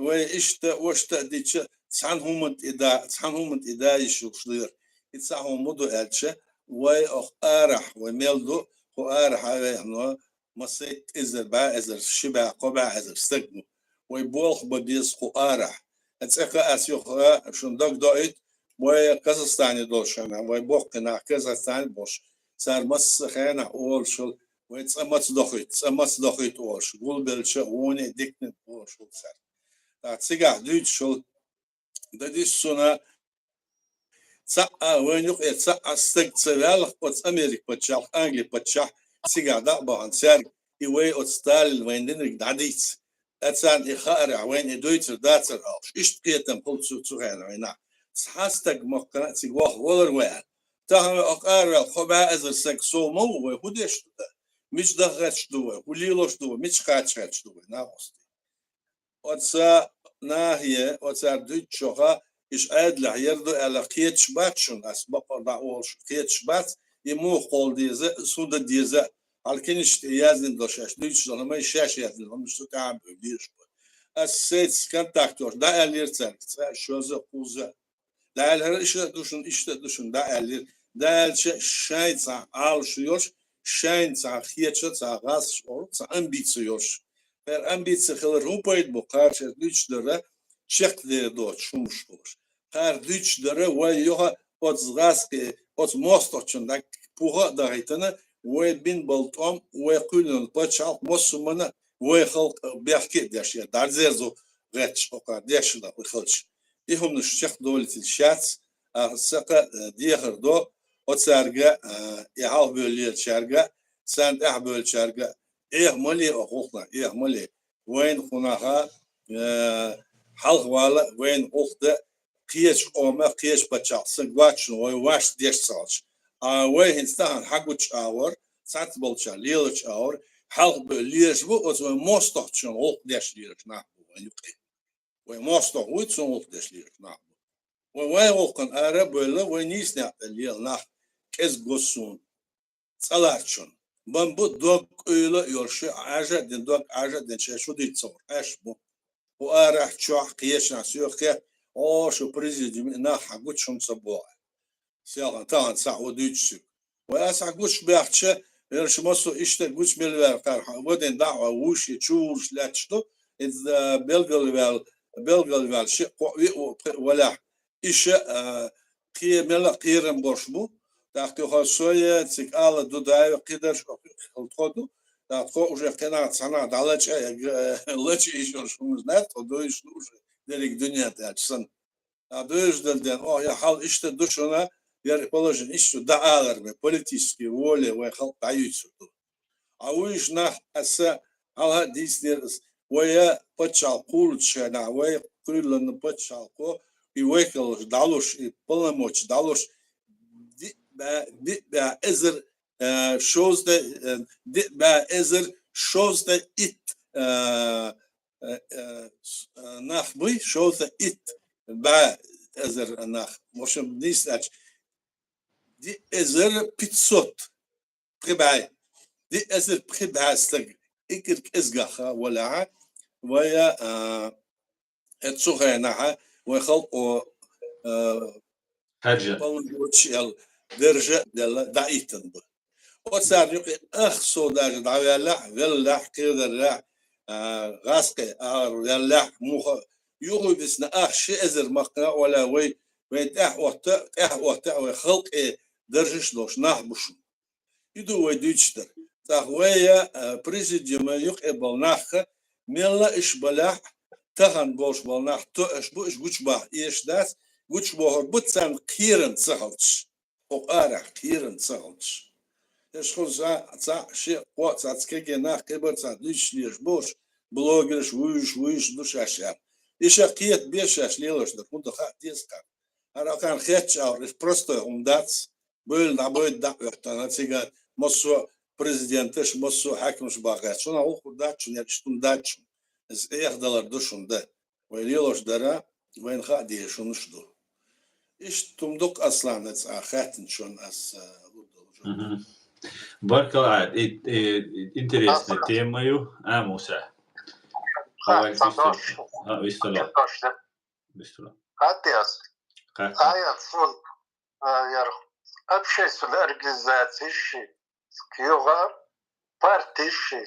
вай иштта, вешта а дича, цхьана хӀуманна тӀе да, цхьана хӀуманна тӀе да йиш йолуш дара. И цхьа хӀума ма ду аьлча, вай оха арахь, вай мел ду, кху арахь а вехьано, масейтта эзар, бӀе эзар, ши бӀе, кхо бӀе эзар стаг бу. Вай болх бан беза кху арахь. Цкъа ас юха шуна дагадоуьйту, вай Казахстане долуш хенахь, вай боккхий нах Казахстане болуш, цара массо а хенахь олуш хилла, вай цӀа маца дохуьйту, цӀа маца дохуьйту олуш, гулбелча а, вуне а диканиг олуш хилла цара. ТӀаккха цигахь дуьйцуш хилла, дан дисса суна, цхьа а вайна юкъе цхьа а стаг ца ваьлла, оцу Америка паччахь, Англи паччахь цигахь дӀа а бахана цаьрга, и вай оцу Сталина вайна динарг дӀадийца. Ткъа царна и хаарехь, вайна и дуьйцур дацара аьлла. Иштта кхетам хуьлу цу, цу хенахь вайна. Цхьа стаг махкана а цига ваха валар вай аьлла. Тахана вай оха араваьлла, кхо бӀе эзар стаг сов ма ву, вай хӀун деш ду? Мича даха гӀерташ ду вай? ХӀун лелош ду вай? Мича кхача гӀерташ ду вай, накъостий? Оцу нахе, оцара дуьйцучуха, иш Ӏедалехь яр ду аьлла кхеташ бац шуна, ас бакъ дӀа а олуш кхеташ бац, и муха кхолла деза, хӀун дан деза, хьала кинаш тӀе яздина долу шаьш дуьйцуш долу хӀума, шаьш яздина хӀуманаш цу тӀехь а бевлла лелаш бу. Ас сайца контакт йолуш дӀааьллера цаьрга, цкъа, шозза, кхузза. ДӀааьлла, хӀара иштта а ду шуна, иштта а ду шуна, дӀааьллера. ДӀааьлча шайн цхьа Ӏалашо йолуш, шайн цхьа хеташ, цхьа гӀазкхаша олу, цхьа амбици йолуш. ХӀара амбици хилар хӀун пайда бу, кхара шаьш дуьйцуш дара, чекхдер доцуш хӀумаш долуш. Кхара дуьйцуш дара, вай юха оцу гӀазкхи, оцу мостагӀчунна дӀа пуха а дахийтина, вай бина болу тӀом, вай кхоьллина пачхьалкх массо а хӀуманна, вай халкъ бехке а деш, я дӀадерзо гӀерташ, хӀокхара дешна вай хилча. И хӀуманаш чекхдолуьйтуш яц, а, сакха, а, дехар до оцаьрга, а, и хьалхабевллачаьрга, царна тӀаьхьабевллачаьрга, Ӏеха ма ле оха гӀуллакхна, Ӏеха ма ле. Вайна кху наха, а, хьалхавала, вайна гӀуллакх дан, кхечу къомах, кхечу пачхьалкхах сан гочна вай ваша деш ца хилча. А вай хӀинца тахана хьагучу агӀор, цхьацца болчара лелачу агӀор, хьалхабевлла лелаш бу, оцу вайн мостагӀчунна гӀуллакх деш лелаш нах бу вайн юкъе. Вай мостагӀ вуй, цунна гӀуллакх деш лелаш нах бу. Вай вайн гӀуллакхана ара а бевлла, вай нийса некъ тӀе лела нах кӀезиг го суна, цӀа лаьцначунна. Бан бу дог къуьйла а йолуш, Ӏаьржа а дина, дог Ӏаьржа а дина, шаьш хӀун дийца ца хууш, Ӏаш бу. ХӀу арахь, чохь, кхечанхьа соьга хетта, о, шу президиуме нах хьагучу хӀума ца боху. Селхан тахана цхьаъ ву дуьйцуш соьга. Вай аса хьагучу баьхча, вешан массо а иштта гучу мел ваьлла кхара, вадийна дӀа а вуьйш, я чу вуьйш лаьтташ ду, иза, а, белгалваьлла, белгалваьлла шиъ, кхоъ, виъ ву, пхиъ валахь. Иша, а, кхе-, мелла а кхерам болуш бу. ТӀаккха юха со я, цига ала Дудаев, кхидерш а хила тхо ду. ТӀаккха тхо уже кхин нах цхьанхьа дӀалача, я г-, лача йиш йолуш хӀуманаш дац, тхо дуьйцуш ду уже дерриг дуьнен тӀе аьлча санна. ТӀаккха дуьйцуш дара дена, охьа, я хьал иштта ду шуна, яр положение иштта дӀаалар ме политический воля вай халкъ дӀаюьйцур ду. А вуйш нах аса хьалха дийцнера ас, вай паччахьалкхе кхуллучу шайнахь, вай кхоьллина паччахьалкхо, и векалш дӀалуш, и полномочи дӀалуш, диъ бӀе, диъ бӀе эзар, э, шовзткъе, э, диъ бӀе эзар шовзткъе итт, э, э, э, с-, э, нах буй, шовзткъе итт бӀе эзар нах. В общем, дийцича, диъ эзар пятьсот пхи бӀе. Диъ эзар пхи бӀе стаг. Иккар кӀезигагӀа валахь, вай, а, э, цу хенахь вай халкъо, а, Хьаьржа. Полномочиял держа делла дӀаиттина бу. Оцарна юкъе ах со даже дӀаваьллахь, веллахь, кхедарахь, а, гӀазкхи агӀор ваьллахь, муха юхуй висна ах ши эзар махкана ола вай, вай тӀаьхьа отта, тӀаьхьа отта вай халкъе даржаш долуш нах бу шуна. И ду вай дуьйцуш дар. ТӀаккха вай, а, президиума юкъе болу нахха, мелла а иш балахь, тахана болуш болу нах тоьаш бу, иш гучубаха эшаш дац, гучубохур бу царна кхерам ца хилча. Хьо арахь кхерам ца хилча. Иш хуьлу цхьа, цхьаъ, шиъ, кхоъ, цхьацца кегий нах кхибар цхьа дуьйцуш лелаш болуш, блогераш вуьйш, вуьйш ду шаьш аьлла. Иша кхета беза шаьш лелош дар, хӀунда хаьа деза кхаьа. ХӀара кхарна хетча агӀор, иш простой хӀума дац, бевлла дӀабайда дӀа а оьттана, цигара массо а президенташ, массо а хьаькамаш бахара. Цунах гӀуллакх дац шуна, яра иштта хӀума дац шуна. Иза эхь далар ду шуна дан. Вай лелош дара, вайна хаа дезаш хӀуманаш ду. Иштта хӀума ду-кх, Аслан, аса хаьттинчунна аса лур долу жоп. Мгм. Баркалла, и, и, и интересная тема ю, а, Муса? Ха, Давай, ца бистро. Дош. А, бистро. Ца дош. Бистро. Хаттес. Хаттес. Аян, фу, а, яр, общественная организация ши, кхуьуха партия ши.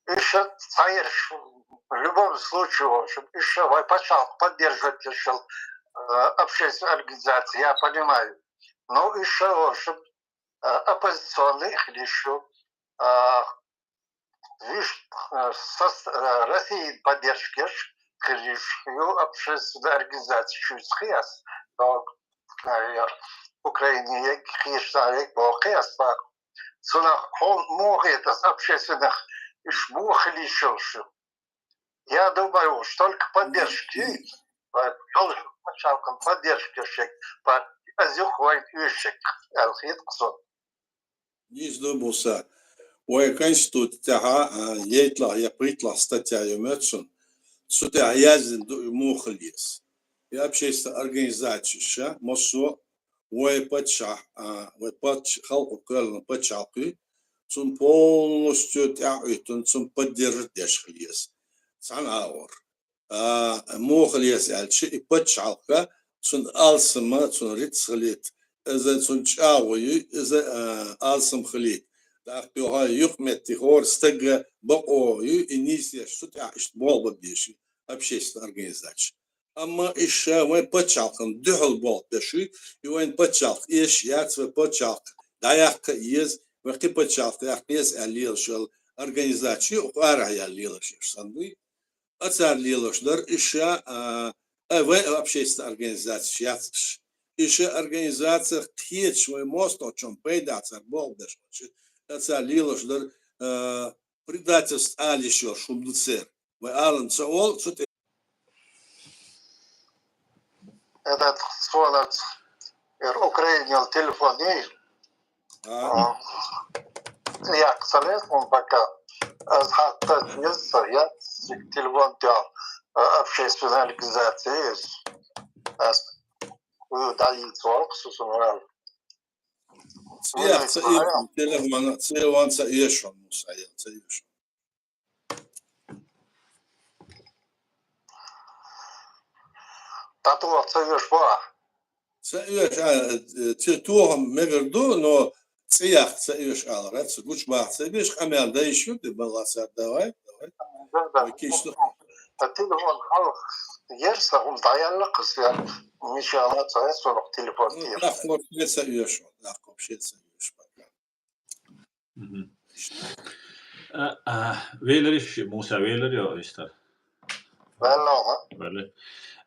Иша цхьаерш, в любом случае, в общем, иша вай пачхьалкх поддерживать ешал, а, общественная организация, я понимаю. Ну, иша, в общем, а, оппозиционный их лишу, а, виш, а, сос-, а, России поддержка еш, хилиш, ю общественная организация, чуьйца хияс, но, а, я, Украине ек, хиешна ек, бо хияс, ба. Цунах хьо муха хетас общественных иш муха хилийчаллаш ю? Я думаю, уж только поддержки, э, йолуш пачхьалкхан поддержка шек, аз юха вайн уьйшек, аьлла хеташ сон. Иза ду, Муса. Вай Конституци тӀехь, а, ейтлагӀа я пхийттлагӀа статья ю моьтту суна. Цу тӀехь яздина ду и муха хила еза. И общественная организация ша, массо а вай паччахь, а, вай пачча-, халкъо кхоьллина пачхьалкх ю, цунна полностью тӀаьхьа а оьттина, цунна поддержать деш хила еза. Цхьана агӀор. А, муха хила еза аьлча, и пачхьалкх, цунна алсам, цунна рицкъ хилийта, иза цунна чӀагӀо ю, иза, а, алсам хилийта. ТӀаккха юха юкъ метте хӀора стага бакъо ю, и нийсеш цу тӀехь иштта болх бан безаш ю, общественная организация. Амма иша вайн пачхьалкхана дуьхьал болх беш ю, и вайн пачхьалкх эшаш яц, вай пачхьалкх дӀаяккха а еза, вай кхин пачхьалкх яккха еза аьлла лелаш йолу организация ю, кху арахь яьлла лелаш еш санна дуй. Ацара лелаш дар иша, а, а, вай общественная организация яц иша. Иша организация кхечу вай мостагӀчун пайда цара болх беш. Ацара лелаш дар, а, предательство ала йиш йолуш хӀума ду церан. Вай алан ца олу, цу тӀе. Этот, суалац, эр Украинел телефон и? А. А, я, ца лез хьуна пока. Аз хьатта еза, я, телефон тя, а, общественная организация есть. Аз, у, да, и цвалк, сусунвал. Ца я, ца и, телефон, ца и ван, ца и шо, ну, ца я, ца и шо. Тату ца оьшу боху? Ца оьшу, а, э, ца тохам мегар ду, но цӀе яккха ца оьшу алара, ца гучубаха ца беш, къамел дан йиш ю, тӀе бала цара, давай, давай. Да, да. Ой, киш ду. Ца телефон хьалха ерса, хӀума дӀаялла кхуьсян, мича ала ца, ца телефон. Ну, тӀе. Нах вообще ца оьшу, нах вообще ца оьшу пока. Мгм. А, а, велариш, Муса, велар ё, вистар? Валла, ага. Валла.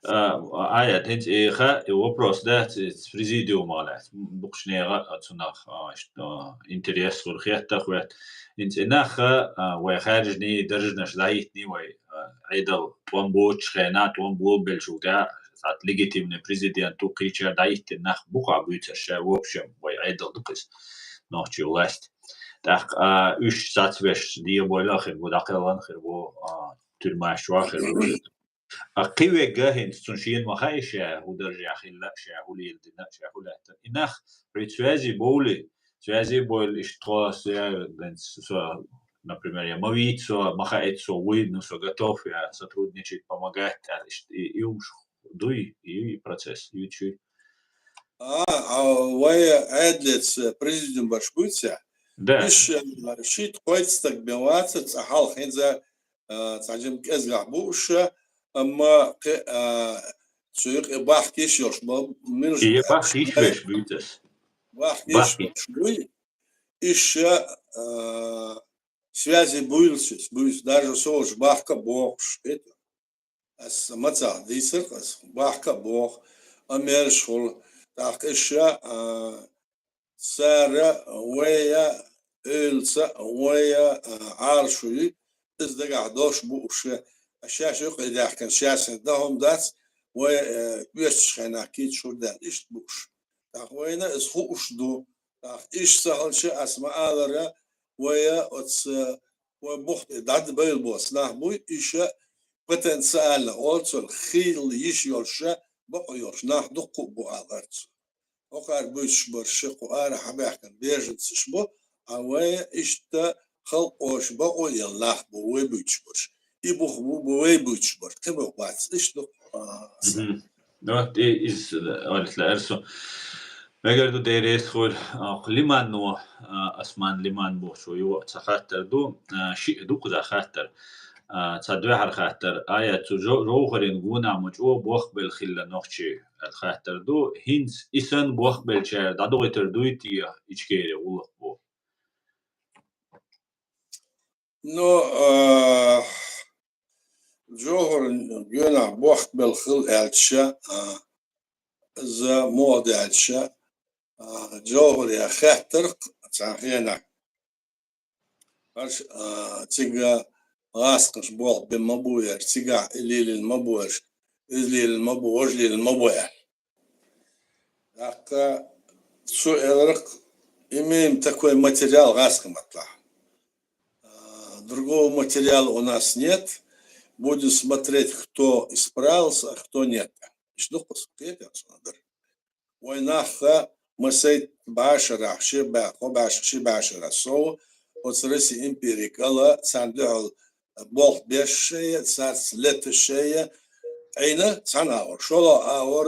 А, Аят, хӀинца и ха-, и вопрос дац, и президиума лаьц. Дукхача нехан а цунах, а, ш-, а, интерес хур хетта хӀаьта. ХӀинца и нах, а, вай хаьржина, даржаш дӀахӀиттина вай, а, Ӏедал тӀом боцучу хенахь, тӀом болабеллачул тӀаьхьа, цхьа легитимный президент ву кхечара дӀахӀиттина нах бу-кх, а, буьйцуш ша, в общем, вай Ӏедал ду-кх иза, нохчийн власть. ТӀаккха, а, уьш сацбеш дӀабойла хир бу, дӀакхелхина хир бу, а, тюрьмаш чохь хир бу. А кхин вегга хӀинца цунна шена ма хаьа ша, хӀун даржехь хилла а ша, хӀун леладина а ша, хӀун лаьттина. И нах, хьоьца связи бовлий, связи бовлий, иштта тхо, со, хӀинца со, например, я ма вийца со, ма хаийта со вуй, ну, со готов я сотрудничать, помогать, аьлла, иштта и, и уьш дуй, и, и процесс, и чуй. А, а вай Ӏедалца президиум барш буьйцу? Да. Уьш, э, шийтта-кхойтта стаг бен вацара, цкъа хьалха хӀинца, э, цхьа жимма кӀезгахь бу уьш, амма кхин, э, цу юкъе бахка йиш йолуш бу, милаш И бахка йиш берш буьйцу ас. Бахка йиш Бахка. берш буй. Уьш, э, связи буьйлуш, буьйцу, даже со уьш бахка а бохуш, это. Ас мацах дийцира ас, бахка а боху, а мелаш хула. ТӀаккха иша, а, цара вая, эвлаца вая, а, Ӏалашо ю, иза дагахь долуш бу уьш. А шаьш юкъе даьхкина, шаьш дан хӀума дац, вай, э, оьшучу хенахь кийча хӀур даьлла, иштта бу уьш. ТӀаккха вайна иза хууш ду. ТӀаккха иштта ца хилча, ас ма-аллара, вая оцу, вай бух тӀе дӀадабайла боцу нах буй, иша потенциально, олу цунах, хила йиш йолуш, бакъо йолуш нах дуккха а бу, алара цо. ХӀокхара буьйцуш барш, кху ара хьабаьхкина беженцаш бу, а вай иштта халкъоша бакъо елла нах бу вай буьйцуш барш. И бух бу, бу вай буьйцуш барш, кхин бух бац, иштта ду, а, сан. Мгм. Ну, вот и из, э, оритла эрсу. Мегар ду дерес хур, а, Лиман ну, а, Осман Лиман бохучо ю ца хаттар ду, а, ши ду кхуза хаттар. А, ца дуьхьар хаттар, Аят, цу жо-, жовхарин гонах ма чӀогӀа бохбелла хилла нохчий, аьлла хаттар ду. ХӀинца и санна бохбеллачара дӀадохуьйтур дуй те Ичкери гӀуллакх бу? Ну, а, жовхарин гонах бохбелла хилла аьлча, а, иза муха ду аьлча, а, жовхаре хаьттира цхьана хенахь. Аш, а, цига гӀаскхаш болх бен ма бу яра, цигахь и лелийна ма бу яра, иза лелийна ма бу, важа лелийна ма бу яра. ТӀаккха цо элира-кх: «Имеем такой материал гӀаскхийн баттахь. А, другого материала у нас нет. Будем смотреть, кто исправился, а кто нет». Иштта ду-кх аса, кхетий аса ма дара. Вай нах масейтта бӀешарахь, ши бӀе-, кхо бӀешарахь, ши бӀешарахь сов, оцу Росси импери кӀала, царна дуьхьал болх беш шайна, царца леташ шайна, Ӏийна цхьана агӀор. ШолгӀа агӀор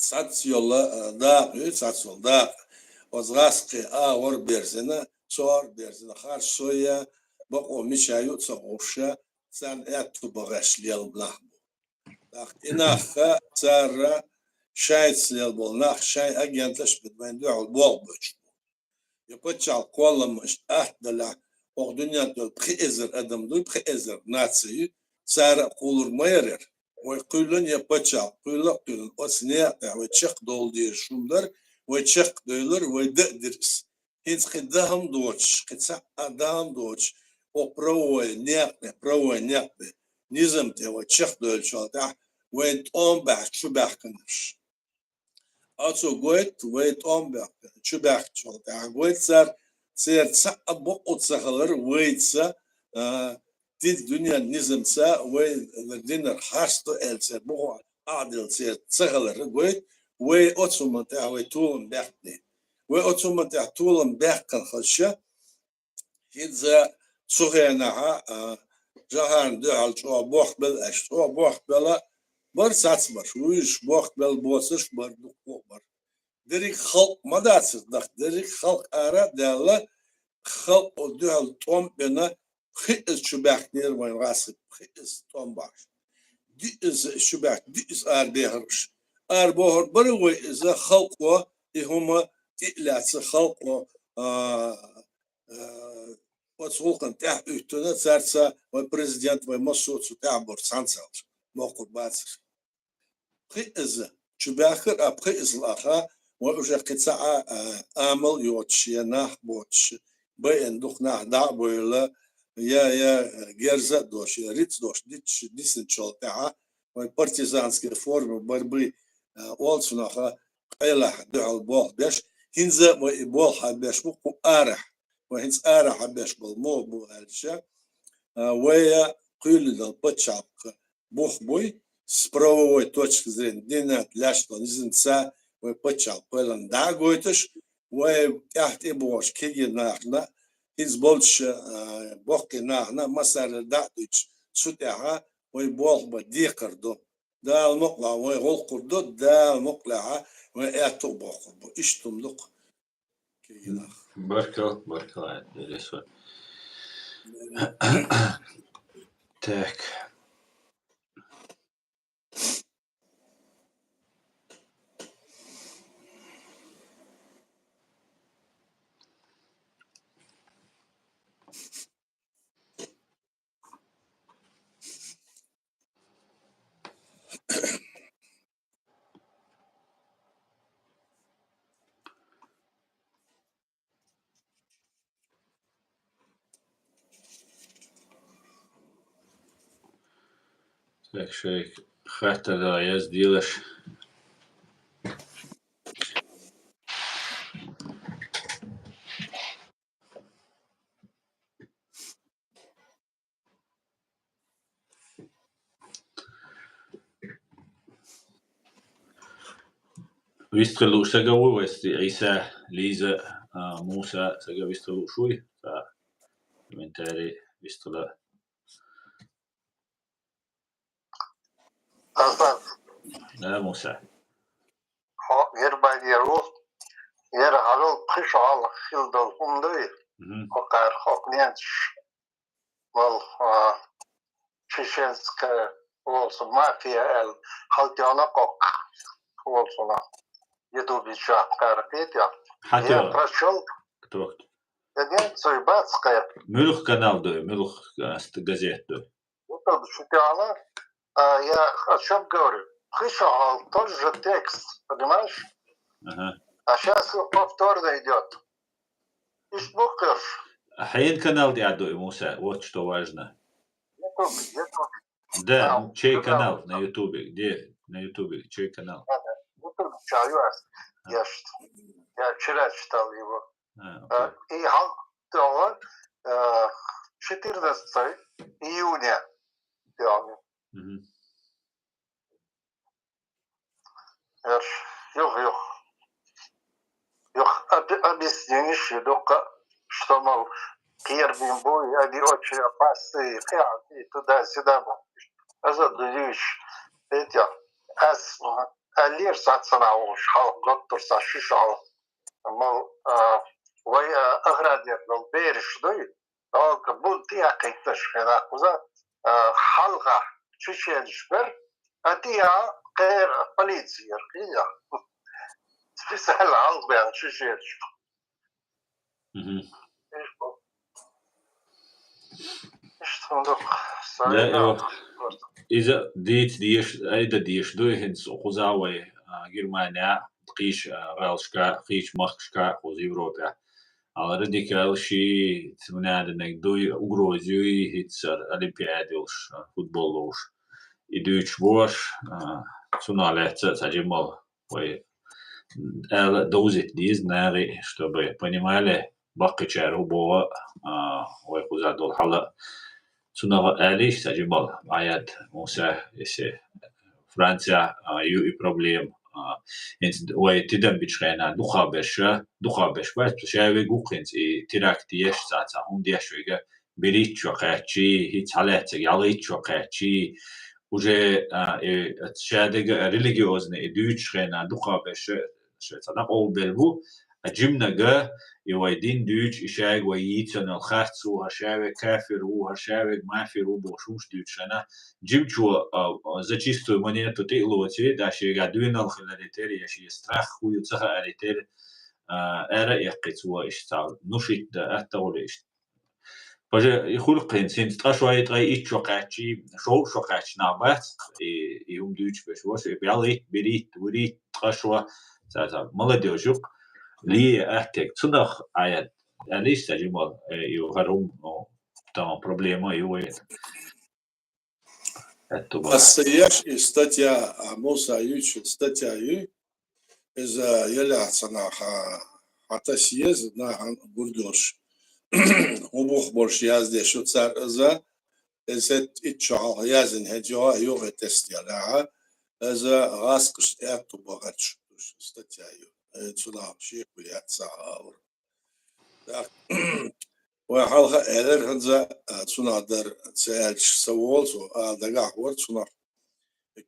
цхьацца йолу, а, дакъа ю, цхьацца йолу дакъа. Оцу гӀаскхийн агӀор берзина, цу агӀор берзина, харц со я, бакъо мича ю а ца хууш, царна аьтту бан гӀерташ лелла нах бу. ТӀаккха и нах, цара шайца лелла болу нах, шайн агенташ бен вайна дуьхьал болх боьлхуш бу. Я пачхьалкхан кхолламаш атта далахь, оха дуьнен тӀехь пхи эзар адам дуй, пхи эзар наци ю, цара а кхуллур ма яра. Вай кхоьллина я пачхьалкх, кхоьлла а кхоьллина, оцу некъа тӀехь вай чекхдовла дезаш хӀума дара, вай чекхдевлира, вай дан а дира иза. ХӀинца кхин дан хӀума доцуш, кхин цхьа а дан хӀума доцуш, оха правовой некъа тӀе, правовой некъа тӀе, низам тӀе вай чекхдевллачул тӀаьхьа вайна тӀом баьхча чу баьхкинарш. Оцо гойту вай тӀом баьхкина, чу баьхкинчул тӀаьхьа гойту цара, церан цхьа а бакъо ца хилар вайца, а, дин дуьненан низамца вай динах харц ду аьлла церан бухахь Ӏадал церан ца хилар гойту, вай оцу хӀуманна тӀехь вай толам баьккхина. Вай оцу хӀуманна тӀехь толам баьккхина хилча, хӀинца цу хенахь, а, Жохарна дуьхьал чӀогӀа бохбелла аьлча, чӀогӀа бохбелла бара цхьацбарш, вуьйш бохбелла боцурш бара, дуккха а бара. Дерриг халкъ ма дацара даха, дерриг халкъ ара а даьлла, халкъо дуьхьал тӀом а бина, пхи эзар чу баьхкинера вайн гӀазкхий, пхи эзар тӀом бахьаш. Диъ эзар чу баьхкина, диъ эзар арабехира уьш. Арабохур бара вай иза, халкъо и хӀума тӀе а лаьцна, халкъо, а, а, оцу гӀуллакхна тӀаьхьа уьттина, цаьрца вай президент, вай массо а цу тӀаьхьа бара цхьаьнцалц, боккхур бацара. пхи из, чу баьхар а пхи из лаха, вай уже кхи цхьа а, а, амал йоцуш, я нах боцуш, байина дукха нах дӀа а бовла, я, я герза а дош, я рицкъ дош, дитш-, дисинчул тӀаьхьа, вай партизанская форма борьбы, а, олцунаха къайлаха дуьхьал болх беш, хӀинца вай и болх хьабеш бу кху арахь, вай хӀинца арахь хьабеш болу муха бу аьлча, а, вай а кхуьйладала пачхьалкха бух буй, с правовой точки зрения, динат лаьшна низамца вай пачхьалкх кхоьллина дӀа а гойтуш, вай тӀаьхьа тӀе бохуш кегий нахана, хӀинца болчу, а, боккхий нахана массарна дӀа а дуьйцуш, цу тӀаьхьа вай болх бан декхар ду. Дала мукъалахь вай гӀуллакх ду, Дала мукъалахь вай аьтту а боккхур бу. Иштта хӀума ду-кх кегий нах. Баркал, баркал, Ӏадилла. Так. Так, шайга хаттар дала язделаш. Вистхила лууш сага ву вайс, Ӏийса, Лиза, а, Муса, сага вистхила лууш вуй? Ца комментарий вистхила. Астан. Да, Муса. Хьо Германия ву. Яра хьалал пхи шо хьалха хила долу хӀума дуй? Мгм. Хьо кхара хӀокху ненаш. Вал, а, чеченская волсу мафия аьлла, хьалтӀехула кхоккха волсуна. Ютубе чохь кхара кхетахь. Хьан Я тӀехула? Прошёл. Кто, кто? Я не знаю, бац кхера. Муьлха канал ду, муьлха, а, ст-, газет ду? Ютубе чу тӀехула, а, я о чём говорю? Пхи шо хьалха тот же текст, понимаешь? Ага. А щас вот повторно идёт. Иштта бу кхерш. Хьенан канал тӀехь ду и, Муса? Вот что важно. Ютубе, Ютубе. Да, А, ну, чей канал? Канал на Ютубе? Где? На Ютубе чей канал? Да, да. Ютубе чаю ас. А. Я что? Я вчера читал его. А, А, окей. И хьал-, то, э, четырнадцатого июня. Мгм. Эрш, юх, юх. Юх, об-, объяснение ши дукха, что, мол, кхербин буй, они очень опасные, и туда-сюда, мол. Аза дуьйш, эти, ас, аллер сацана уж, хал, доктор са шиш ал. Мол, а, вай, а, охранник, мол, бериш дуй, Ока бунт яьккхийташ хенахь кхуза, а, хьалха чеченаш бер, а, тӀе а кхера полици яра, кхин а. Специально хьалха бен чеченаш. Мгм. Иштта. Иштта хӀун ду-кх, Да, сайна йо. Просто. Иза дийца деш, айда деш ду хӀинца кхуза вай, а, Германия, кхийча, а, гӀалашка, кхийча махкашка, кхуза Европе. Ала радикал ши, цуьнан дуй, угроз юй, хӀинца олимпиада йолуш, футбол ловуш. И дуьйцуш бу аша, а, цунах лаьцна а цхьа жимма вай ала довзийта деза нари, чтобы понимали, баккхийчара хӀун боху, а, вай кхуза долу хьал а. Цунах а алийша цхьа жимма, Ӏаяд, Муса, если Франция, а, ю и проблема. А, хӀинца вай тидам бичу хенахь дукхахберш, дукхахберш бац, ша вега ву-кх хӀинца и теракт еш цхьа, цхьа хӀума деш вега, берхӀитта шо кхаьччий, хӀинца хьалаьцнарг ялхитта шо кхаьччий, уже, а, и, ша дерг религиозный и дуьйцучу хенахь дукхахберш ша цхьа дӀакъовлабелла бу, а жимнага и вай дин дуьйцу, и шайга вай йийцина йолу харц ву, хӀара ша вега кафир ву, хӀара ша вега мафир ву бохуш хӀумаш дуьйцучу хенахь, жимчо, а, а, за чистую монету тӀе а лоций, да, шегахь доьналла хиларе терра, я шен страх хӀун ю ца хааре терра, а, ара а эккхий цо иштта цхьа, ну, шийтта дан атта гӀур иштта. Боже, и хуьлу кхин, цуьнца ткъа шо, ткъа итт шо кхаьччи, шовзткъа шо кхаьччи нах бац, и, и хӀума дуьйцуш берш, ваша, и бӀелитт, беритт, вуьритт, ткъа шо, цхьа, цхьа, молодёжь юкъ, ле аттег, цунах Ӏа яд, аьлла иштта жимал, э, и хӀара хӀума, ну, там проблема ю вайн. Аьтту бара. Аса еш и статья, а, Муса юьйцу статья ю, иза ялахь ца наха, хьатас еза, нахана гурдош. ХӀун бух болуш яздеш ю цара иза, иза итт шо хьалха яздина хӀетта йогӀу, юхе тестера, аьлла. Иза гӀаскхаш аьтту бахарч статья ю. Э, цунах шеко яц ца хьалха. ТӀаккха вай хьалха а элира хӀанз, а, цунах дара ца аьлча, ца волу цо, ала дагахь вара цунах.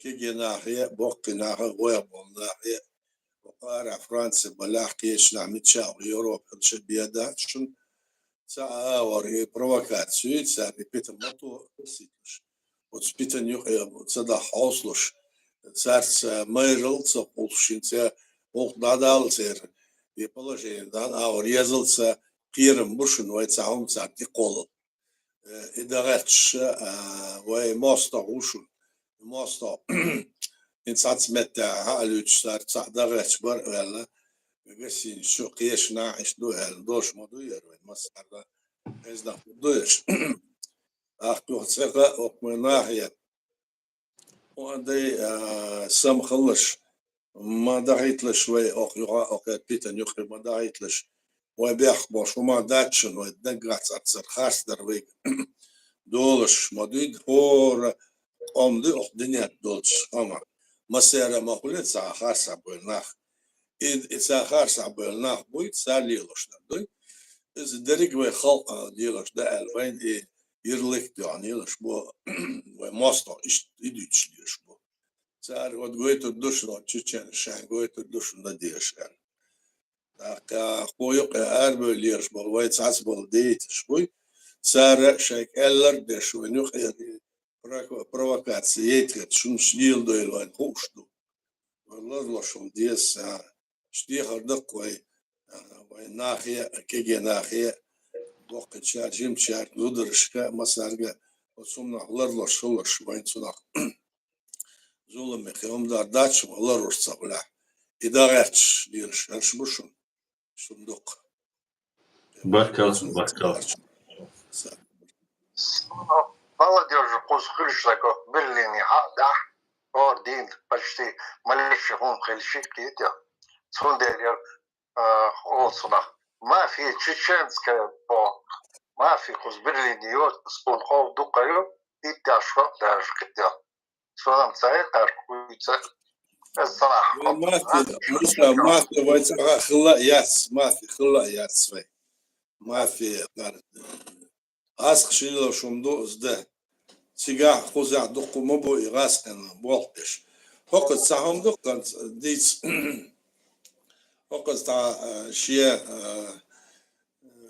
Кегий нахе, боккхий нахе, вайх болу нахе, вокху арахь Франци балахь, кхечу нах миччахь Европа хилча бен дац шуна. Цхьа а агӀор и провокацию, цара и пита мото ситлуш. Оцу питана юкъе ца дахьа хьовсалуш, цаьрца майралла ца кхуллуш, шин цӀе гӀуллакх дӀадала церан, и положение дан агӀор езалца кхерам бу шуна вай цхьа хӀума царна тӀекхоллал. Э, и дагӀаьтташ, а, вай мостагӀа ву шуна. МостагӀа, хӀинца цхьацца меттехь хьаалуьйтуш цара цхьаъ дагӀаьтташ бара аьлла, гостиницаш чу кхечу нах иштта ду аьлла, дош ма дуй яра вайн массарна, хӀезна ду еш. ТӀаккха юха цӀе кха, окху вайн нахе. Ван дай, а, сама хилалаш, ма дахийталаш вай, окху юха, окху питана юххе ма дахийталаш. Вай бехк болуш хӀума дац шуна, вай даггахь цхьацца харцдар вайга. Долуш ма дуй, хӀора тӀом дуй, окху динет долчу хӀума. Массара ма хуьлу цхьа харцахь бевлла нах. И, и цхьа харцахь бевлла нах буй, цара лелош дар дуй. Иза дерриг вай халкъана лелош дан аьлла, вайна и ярлык доьгӀна лелош бу, вай мостагӀа иштта и дуьйцуш лелош бу. Цара вот гойтур ду шуна, вот чеченаш шайн гойтур ду шуна дан дезаш аьлла. ТӀаккха кху юкъе арабевлла лелаш болу вай цхьацца болу дейташ буй. Цара шайга аьлларг деш вайн юкъера прово-, провокаци яйтахьара, шуна леладойла вайн хууш ду. Вай ларлуш хила деза, а, Иштта дехар даккха вай, а, вай нахе а, кегий нахе а, боккхачара, жимачара, зударшка, массаьрга, оцу хӀуманах ларлуш хилалаш вайн цунах. Зуламе хи хӀума дар дац шуна ларваш ца хуьлахь. И дагӀаьтташ лелаш хӀорш бу шуна. Шуна дукха. Баркалла, баркалла. Молодёжь кхуза хуьлуш дагахь Берлине хьаъдахь, хӀора дийна почти малейший хӀума хила шиъ кхетар. Цундела яра, а, олу цунах: «Мафия чеченская» боху. Мафия кхуза Берлине йоцу, суна хов дукха ю, итт шо даже кхетар. Суна ца хьекхар кхуьйца. Аса ца Вай мафия, Муса, мафия вай цӀахь хилла а яц, мафия хилла а яц вай. Мафия, гӀаскхаш лелош хӀума ду иза дан. Цигахь кхузахь дуккха ма бу и гӀаскхина болх беш. ХӀокхуза цхьа хӀума ду кханца дийца. ХӀокхуза цхьа, а, шен, а,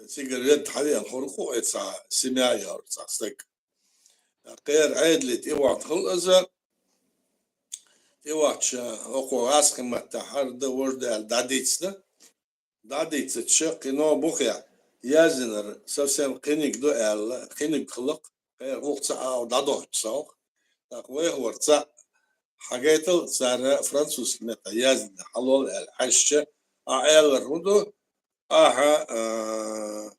цигара ведда хьавеана хӀума кху и цхьа семья йолу цхьа стаг. Кхера Ӏедале тӀевахна хила иза. ТӀевахча, хӀокхо гӀаскхи маттахь хӀара дан, важа дан аьлла дӀадийцина. ДӀадийцича, кхин новкъа бухехь яздинарг совсем кхиниг ду аьлла, кхиниг хиларх, кхера гӀуллакх ца агӀо дӀадохчу салх. ТӀаккха вайх вара цхьаъ хьагайтал цара французский меттахь яздина, хьалол аьлла хьаьжча, ахь аьлларг хӀун ду, ахьа, а,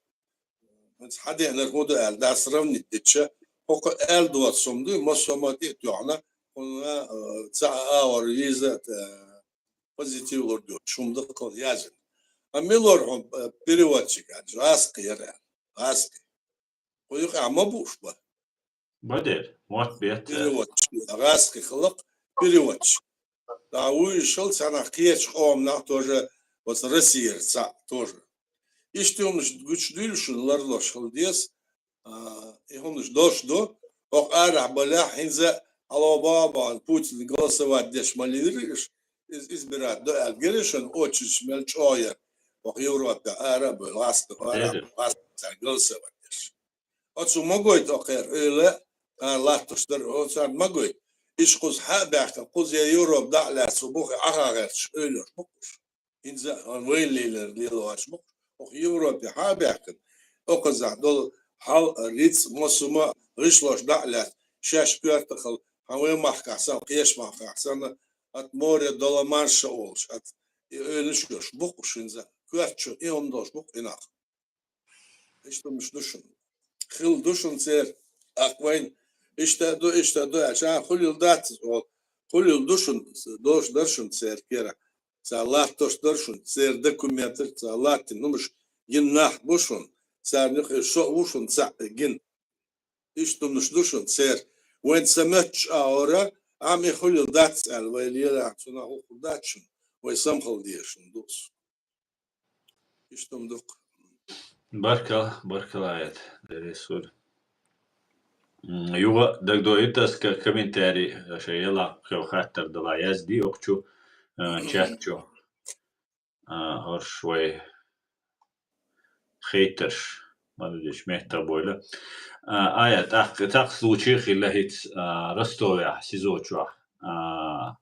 хӀинца хьадеанарг хӀун ду аьлла, дӀа сравнить дича, хӀокху аьлла доцу хӀума дуй, массо а ма тӀе а тоьхна, хӀунна, а, цхьа а агӀор виза, а, позитив лур доцуш хӀума ду кху яздина. Амма мила вара хьуна, а, переводчик аьлча, гӀаскхи яра аьлла, гӀаскхи. Кху юкъахь ма бууш бара. Бадер, мотт бетта. Переводчик, гӀаскхи хиларх, переводчик. ДӀа вуьйш хила цхьанхьа кхечу къоман нах тоже, оцу Россияра цхьаъ тоже. Иштта хӀуманаш гучудуьйлуш шуна ларлуш хила деза, а, и хӀуманаш долуш ду. ХӀокху арахь балехь хӀинца хьало бахьа бахьана Путин голосовать деш ма лелира уьш, иза избирать до аьлла гира шуна, очередь мел чӀогӀа яра. ХӀокху Европехь ара а бевлла, гӀаскхи, ара а бевлла, гӀаскхи цара голосовать деш. Оцу ма гойту окхера ойла, а, латтуш дара, оцарна ма гойту. Иштта кхуза хьа а баьхкина, кхуза я Европа дӀа а лаьцна, бухе Ӏаха гӀерташ ойла йолуш бу-кх уьш. ХӀинца а вайна лелар лелаваьрш бу-кх уьш. Оха Европе хьа а баьхкина, оказахь долу хьал, риц, мосума, гӀишлош дӀа а лаьц, шаьш коьртахал, хьан вай махкахь санна, кхечу махкахь санна, ат море дола марша олуш, ат и ойлуш йош, букъу шинза, коьртачу и хӀума долуш букъу и нах. Иштта хӀумаш ду шуна. Хила ду шуна церан, аккха вайн, иштта а ду, иштта а ду, аьлча, а, хуьлийла дац, олу, хуьлийла ду шуна, долуш дара шуна церан кера. Ца латтош дара шуна, церан документаш, ца латтина хӀумаш гина нах бу шуна, царна юкъе со а ву шуна цхьаъ гина. Иштта хӀумаш ду шуна церан. Вайн ца моьттуш а хӀора, Ӏам и хуьлийла дац аьлла, вай лелахь, цунах хӀума дац шуна, вай самхала дезаш хӀума ду аса. Иштта хӀума ду-кх. Баркалла, баркалла, Аят, Дела реза хуьлда. М, юха дагадоуьйту аса ка-, комментарий, шайн яла кхел хаттар дала язде окху чу, а, чат чу. А, хӀорш вай хейтарш, ма-, ма-, меттах бойла. А, Аят, тӀаккха, тӀаккха случай хилла хӀинца, а, Ростовехь, СИЗО чохь. А,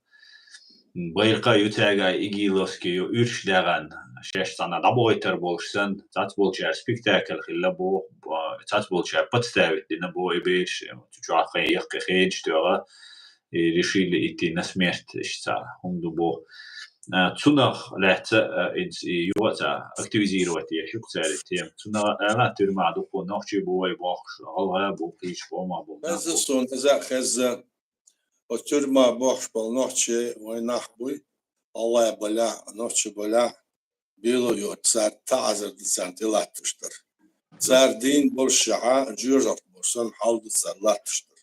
байракх а ю цаьрга, ИГИЛовский ю, уьш даьгӀан, шаьш цхьана дӀабохуьйтур болуш санна, цхьацца болчара спектакль хилла боху, а, цхьацца болчара подставить дина боху и бераш, цу чохь хе-, яккхий хенаш тоьхна, и решили идти на смерть, иштта цхьа хӀума ду боху. А, цунах лаьцна, а, и, и юха а цхьа активизировать еш ю-кх цара и тема. Цунах ала тюрьмахь ду-кх, нохчий бу вай бохуш, гӀалгӀа бу, кхечу къомах бу. Хезна суна, иза а хезна. Оцу тюрьмахь бохуш болу нохчий вайн нах буй, гӀалгӀай балахь, нохчий балахь, бело йоцу цара таӀзар ду царна тӀелатташ дара. Цара дийна болуш шаьхьа, жоьжахати болуш санна хьал ду цара латташ дара.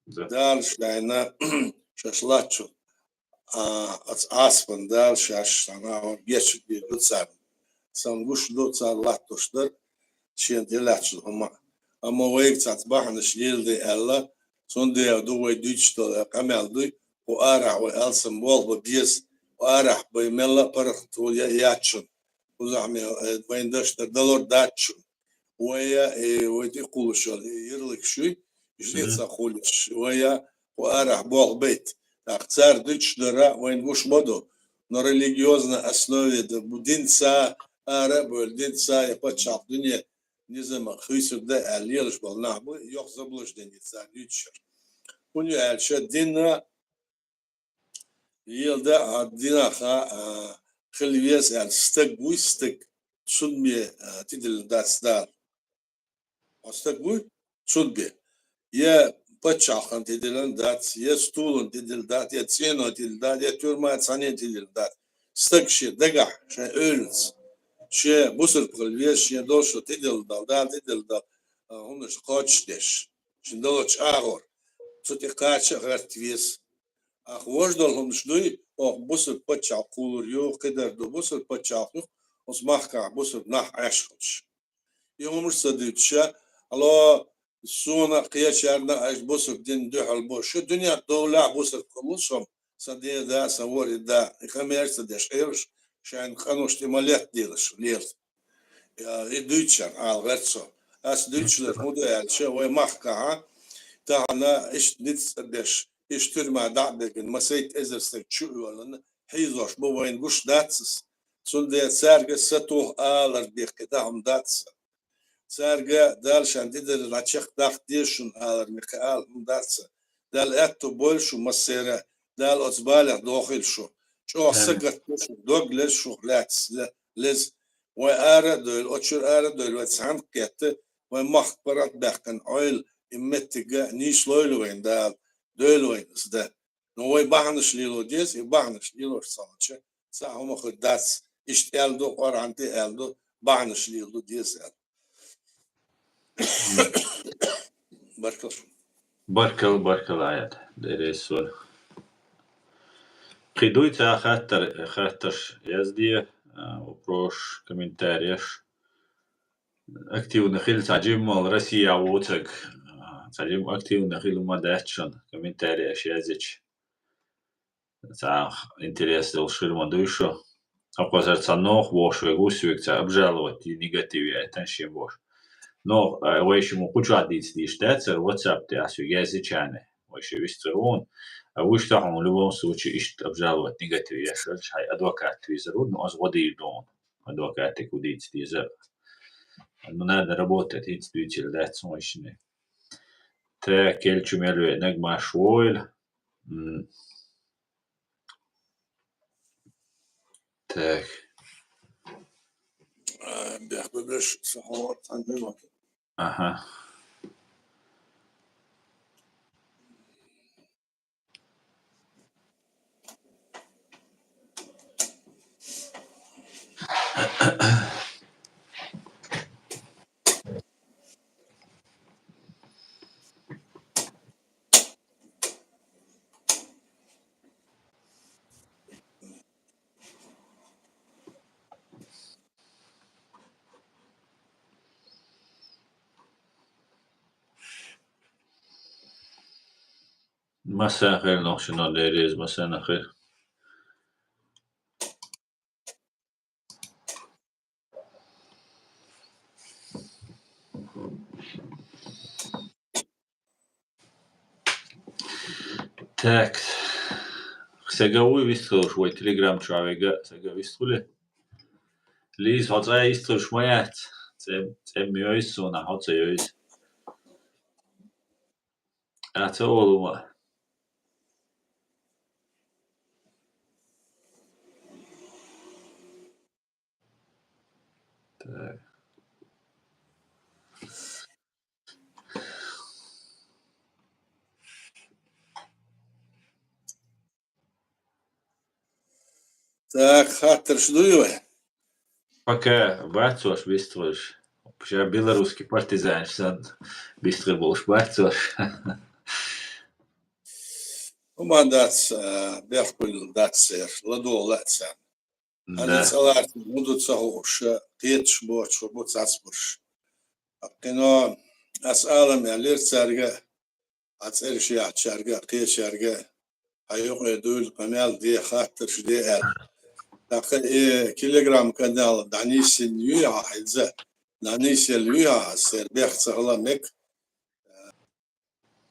Да. Дала шайна шаьш латтачу, а, оцу Ӏазапна Дала шаьш шайна гечдийр ду царна. Сан гуш ду цара латташ дара, шена тӀелаьцначу хӀума. Амма вайга цхьацца бахьанаш леладе аьлла, цундела ду вай дуьйцуш долу къамел дуй, кху арахь вай алсам болх бан беза, кху арахь вай мелла а паргӀато я яц шуна. Кхузахь мел, э, вайн дашна далур дац шуна. Вай, э, вай тӀе кхуллуш йолу и ярлыкаш юй, иза ца кхуллуш, вай кху арахь болх байта. ТӀаккха цара дуьйцуш дара вайна гуш ма ду, но религиозной основе ду, бу динца ара а бевлла, динца я пачхьалкх дуьне низама хуьйцур ду аьлла лелаш болу нах бу, йоккха заблуждение цара дуьйцуш яра. ХӀунда аьлча дина леладо, а, динах, а, хила веза аьлла стаг вуй, стаг, цунна бен, а, тидиллина дац Дала. Хьо стаг вуй, цунна бен. Я пачхьалкхана тидиллина дац, я стулана тидиллина дац, я цӀенона тидиллина дац, я тюрьман цхьаннена тидиллина дац. Стаг шен дагахь, шайн эвлаца, шен бусург хила веза, шен долуш тидиллина дала, Дала тидиллина дала, а, хӀуманаш кхочушдеш, шен долчу агӀор, цу тӀе кхача а гӀерта веза. Ахь вож долу хӀуманаш дуй, оха бусург пачхьалкх кхуллур ю, кхидар ду бусург пачхьалкх ю, оцу махкахь бусург нах Ӏаш хуьлуш. И хӀуманаш ца дуьйцуша, ало, суна а, кхечарна а аша бусург дина дуьхьал бу. Шу дуьнен тӀехула бусург хуьлуш хӀума, сан деда, сан ворхӀе да, и къамел ца деш Ӏелаш, шайн къанош тӀе ма летделаш, лела. Я, и дуьйцучарна ала гӀерта со. Ас дуьйцуш дерг хӀун ду аьлча, вай махкахь тахана иштта ницкъ а беш, иштта тюрьма дӀа а бигина, масийтта эзар стаг чу а йоллина, хьийзош бу, вайна гуш дац аса. Цундела цаьрга сатуха алар бен кхин дӀа хӀума дац сан. Цаьрга Дала шайн тидиллина чекхдаккха деза шуна алар бен кхин ала хӀума дац сан. Дала аьтто бойла шу массеран а, Дала оцу балех дохийла шу. ЧӀогӀа сагатдо шу, дог леза шух лаьцна, ле-, леза. Вай ара а довла, оцу чуьра ара а довла, вай цхьаьна кхетта, вайн махка паргӀат а баьккхина Ӏойла, и меттиг а нийса лойла вайна Дала, дойла вайна аса дан. Но вай бахьанаш лело деза, и бахьанаш лелош ца хилча, цхьа хӀума хир дац, иштта аьлла ду, Къуръан тӀе аьлла ду, бахьанаш леладо деза аьлла. Баркалла шуна. Баркалла, баркалла, Аят. Дела реза хуьлда. Кхин дуй цхьа хаттар, хаттарш язде, а, вопросаш, комментареш. Активна хила цхьа жимма Россия воцург. А, цхьа жимма активна хила ма дац шуна, комментареш язйича. Цхьа интерес долуш хир ма дуй шу. Акхозар цхьа ноху бохуш вайга вуссуьйга цхьа обжаловать, и негатив яйтан шен бохуш. Ноху, а, вай шимма кху чохь дийца дийш дацара, WhatsApp тӀе ас вига язйичарна, вай ши вистхир ву, а вуьшта хьуна в любом случае иштта обжаловать, негатив еш хилча, хьайн адвокат везар ву, ну, ас гӀо дийр ду хьуна. Адвокатик ву дийца деза. Ну, надо работать, хӀинца дуьйцийла дац хьуна шинне. Так, кхел чу мел веанарг марш войла. М. Так. А, бехк беш, сахо, тан бема. Аха. Массарна хир, нохчий, Дела реза, массарна хир. Так. Сага вуй вистхуьлуш вай Telegram чу вега, сага вистхуьлий? Лиза, хьо цӀа йистхуьлуш ма яц. ЦӀем, цӀем йойза суна, хьо ца йойза. А, ца олу ма. Так. Так, хаттарш дуй вай? Пока бац ош вистхуьлуш. Ша белорусский партизанаш санна вистхуьлуш бац ош. ХӀума дац, а, бехк хуьлуш дац церан, ладогӀа лаьа царна. Да. Хьан цӀа лаьрхӀа хӀун ду ца хууш, кхеташ боцуш бу цхьацбарш. Кхино ас алам аьллера цаьрга, а цӀераш яхачаьрга, кхечаьрга, хьан юкъе дуйла къамел де, хаттарш де аьлла. ТӀаккха и Telegram канал дӀанийсина юй хьа хӀинца, дӀанийсъелла юй хьа, сера бехк ца хила мег.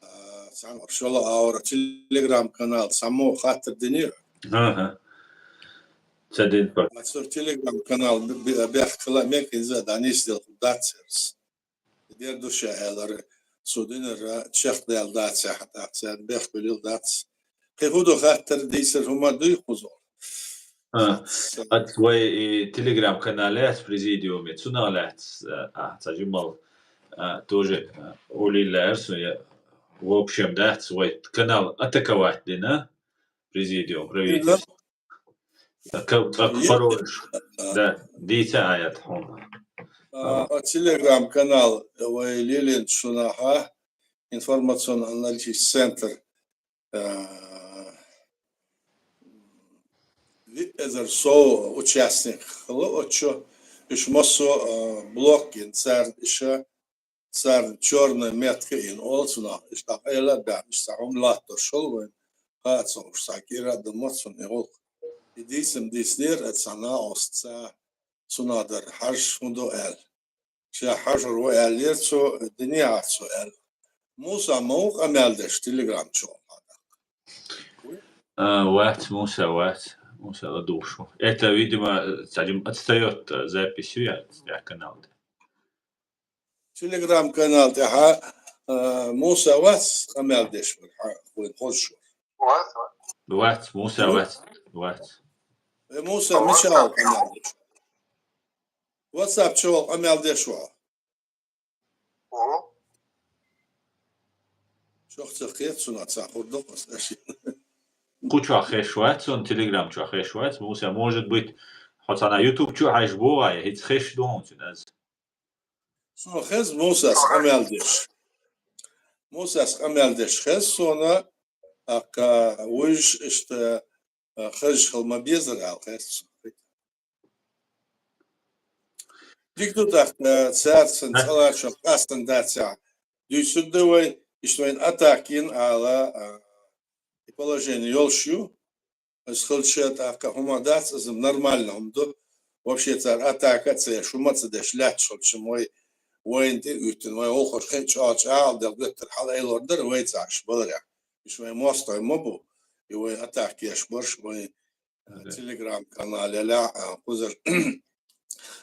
А, цхьана шола аура Telegram канал, цхьаммо хаттар динера. Ага. Ца дин пар. А цур Telegram канал б-, б-, бехк хила мег, хӀинца дӀанийсъелла дац церас. Дер ду ша аьлар, цу динара чекхдаьлла дац, хьа тӀаккха царна бехк хуьлийла дац. Кхин хӀун ду хаттар, дийцар хӀума дуй кхузахь? А, ца- ат вай и Telegram канал яц президиуме, цунах лаьцна, а, ца жимал, а, тоже, а, олийла лаьара суна, я, в общем, дац вай канал атаковать дина президиум, правительство. Ка-, ка-, пароль. Да, дийца аят хьуна. А, а Telegram канал вай лелийна шуна хьа, информационно-аналитический центр, а, виъ эзар сов участник хилла оцу чу, уьш массо а, а, блок гина царна, иша царна чёрная метка йина олу цунах, иштта къайла а баьхна, иштта хӀума латтош хилла вайн, хаа ца хууш, цхьа кӀира а дан ма цунна и гӀуллакх. И дийцам дийцинера аса цхьа накъост ца, цунах дара хьажа хӀун ду аьлла. Ша хьажар ву аьллера цо, динехьара цо аьлла. Муса ма ву къамел деш Telegram чохь? А, вац, Муса вац. Муса ладугӀуш ву. Это, видимо, цхьа жим отстаёт, э, запись ю я, я канал. Telegram канал тӀехьа, а, Муса вац къамел деш вара, хьа, вайн хозуш вара. Вац, вац. Вац, Муса вац, вац. Э, Муса, мичахь ву къамел деш? WhatsApp чу ву къамел деш ву? Чохь ца кхета цунах, ца хӀур ду аса аьшина. Кху чохь хезаш вац, цунна Telegram чохь хезаш вац. Муса, может быть, хьо цхьана YouTube чу хьаьжа богӀа, я хӀинца хезаш ду хьуна цуьнан аз? Суна хеза Мусас къамел деш. Мусас къамел деш хеза суна, тӀаккха вуьш иштта, а, хезаш хила ма безара аьлла хеза суна. Дика ду тӀаккха, цаьрца цӀа ларчо къастан дацахь. Дуьйцург ду вай, иштта вайна атака йина ала, а, и положение йолуш ю. Аса хилча тӀаккха хӀума дац, иза нормально хӀума ду. Вообще цара атака а ца еш, хӀума а ца деш, лаьтташ хилча вай, вайна тӀе а уьттина, вай гӀуллакхаш кхин а чӀогӀа чӀагӀа дела, гуттар хьала айлор дара, вай цхьа аш баларехь. Уьш вайн мостагӀий ма бу, и вай атака еш барш, вай, а, Telegram канал ялахь, а, кхузара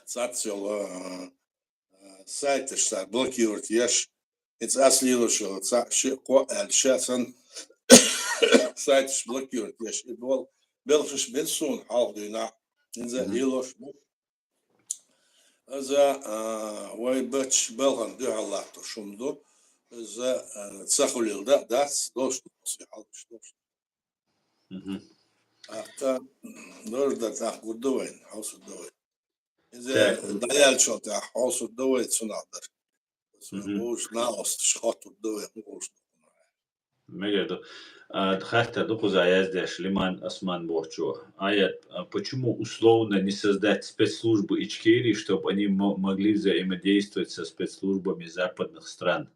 цац йолу, а, сайташ цар блокировать еш, иза ас лелош йолу цхьаъ шиъ кхоъ аьлла ша санна сайташ блокировать еш, и бол белхаш бен суна хьалха дуьйна, иза лелош бу. Иза, а, вай бац балхана дуьхьал латтош хӀума ду. Иза, а, ца хуьлийла дан а дац, долуш ду, хьалхаш долуш ду. Мгм. ТӀаккха дожда тӀаккха гур ду вайна, хьовсур ду вай. Иза дӀаяьллачул тӀаьхьа хьовсур ду вай цунах дара. Мгм. Вовшашка накъосташ хоттур ду вай, хӀун хууш ду. Мегар ду. А, хаттар ду кхуза яздеш Лиман Осман бохучо. Аят, а, почему условно не создать спецслужбы Ичкерии, чтобы они мо-, могли взаимодействовать со спецслужбами западных стран?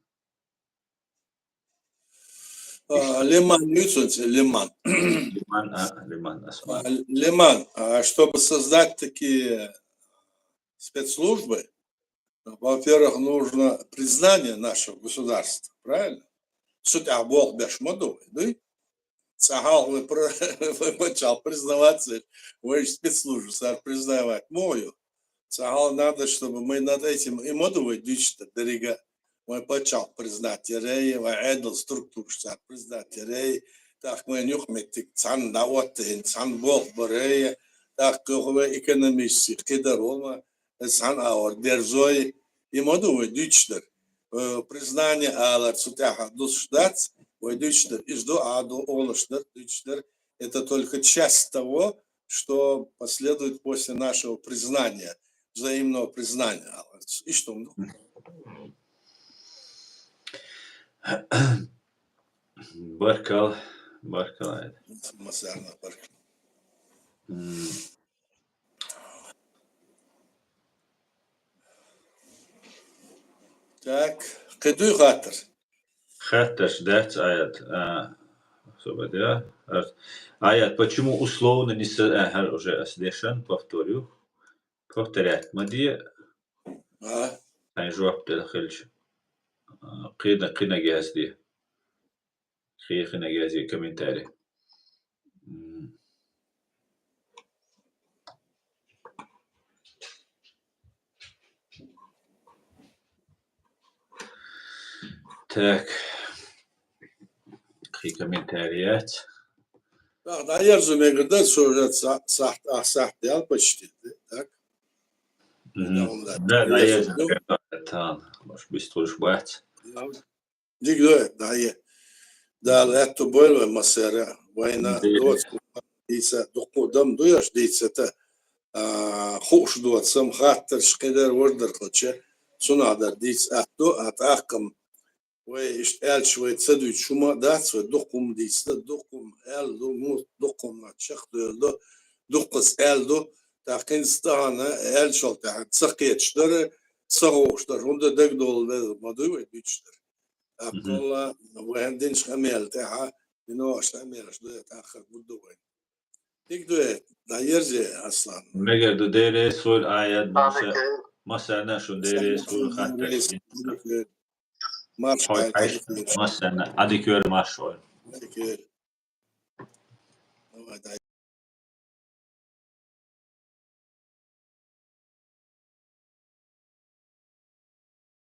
А, Лиман, Лиман. Лиман, а, Лиман Осман. А, Лиман, а, чтобы создать такие спецслужбы, во-первых, нужно признание нашего государства, правильно? Цу тӀехь болх беш ма ду вай, дуй? Цхьа хьалха вай пр-, вай паччахьалкх признаваться, вай спецслужбы цара признавать ма ю. Цхьа хьалха надо, чтобы мы над этим и ма ду вай дуьйцуш дара деррига. Вай паччахьалкх признать ярий, вай Ӏедал структураш цара признать ярий, тӀаккха вайна юкъаметтиг цхьаьна дӀаоттийна, цхьаьна болх барий, тӀаккха юха вай экономически кхидара ву ма, цхьаьна агӀор дерзой, и ма ду вай дуьйцуш дара. Э, признание алар цу тӀехь дусуш дац, вай дуьйцуш дара. Иза ду, а ду, олуш дара, дуьйцуш дара. Это только часть того, что последует после нашего признания, взаимного признания. Иштта ма ду. Баркалла, баркалла. Массарна баркалла. М. Так, кхин дуй хаттар? Хаттарш дац, Аят. А, собаде, а, Аят, почему условно не со-, а, хӀара уже ас дешан, повторю. Повторять ма де. А? Хьайн жоп дала хилча. А, кхина, кхинаг язде. Кхин, кхинаг язде комментарий. М. Так. Кхин комментарий яц. Так, дӀаерзо мегар дац, со уже са-, сахьт, а, сахьт ял почти, так? Мгм. Да, да, дӀаерзо мегар дац, тан, может, бистхуьлуш бац. Да. Дика ду, дӀае. Дала аьтто бойла вай массара, вайна доцу дийца, дуккха а дам ду аш дийца та, а, хууш доцу, сам хаттарш кхидара важдар хилча, цунах дар дийца аьтто, а тӀаккха-м вай иштта аьлча вай ца дуьйцуш хӀума дац, вай дуккха хӀума дийца, дуккха хӀума аьлла ду, муха дуккха хӀума чекхдевлла ду, дуккхаза аьлла ду, тӀаккха хӀинца тахана аьллачул тӀаьхьа ца кхеташ дара, ца хууш дара, хӀунда дагадовла ма дуй вай дуьйцуш дара. ТӀаккха вай хӀинца динчу къамелан тӀаьхьа, динчу къамелаш ду, тӀаккха гур ду вай. Дика ду, дӀаерзе, Аслан. Мегар ду, Дела реза хуьлда, Аят, масса-, массарна шун Дела реза хуьлда, хаттарш. Марш, хьой, хьой, массарна, Ӏадика йойла, марш хьой. Давай, давай.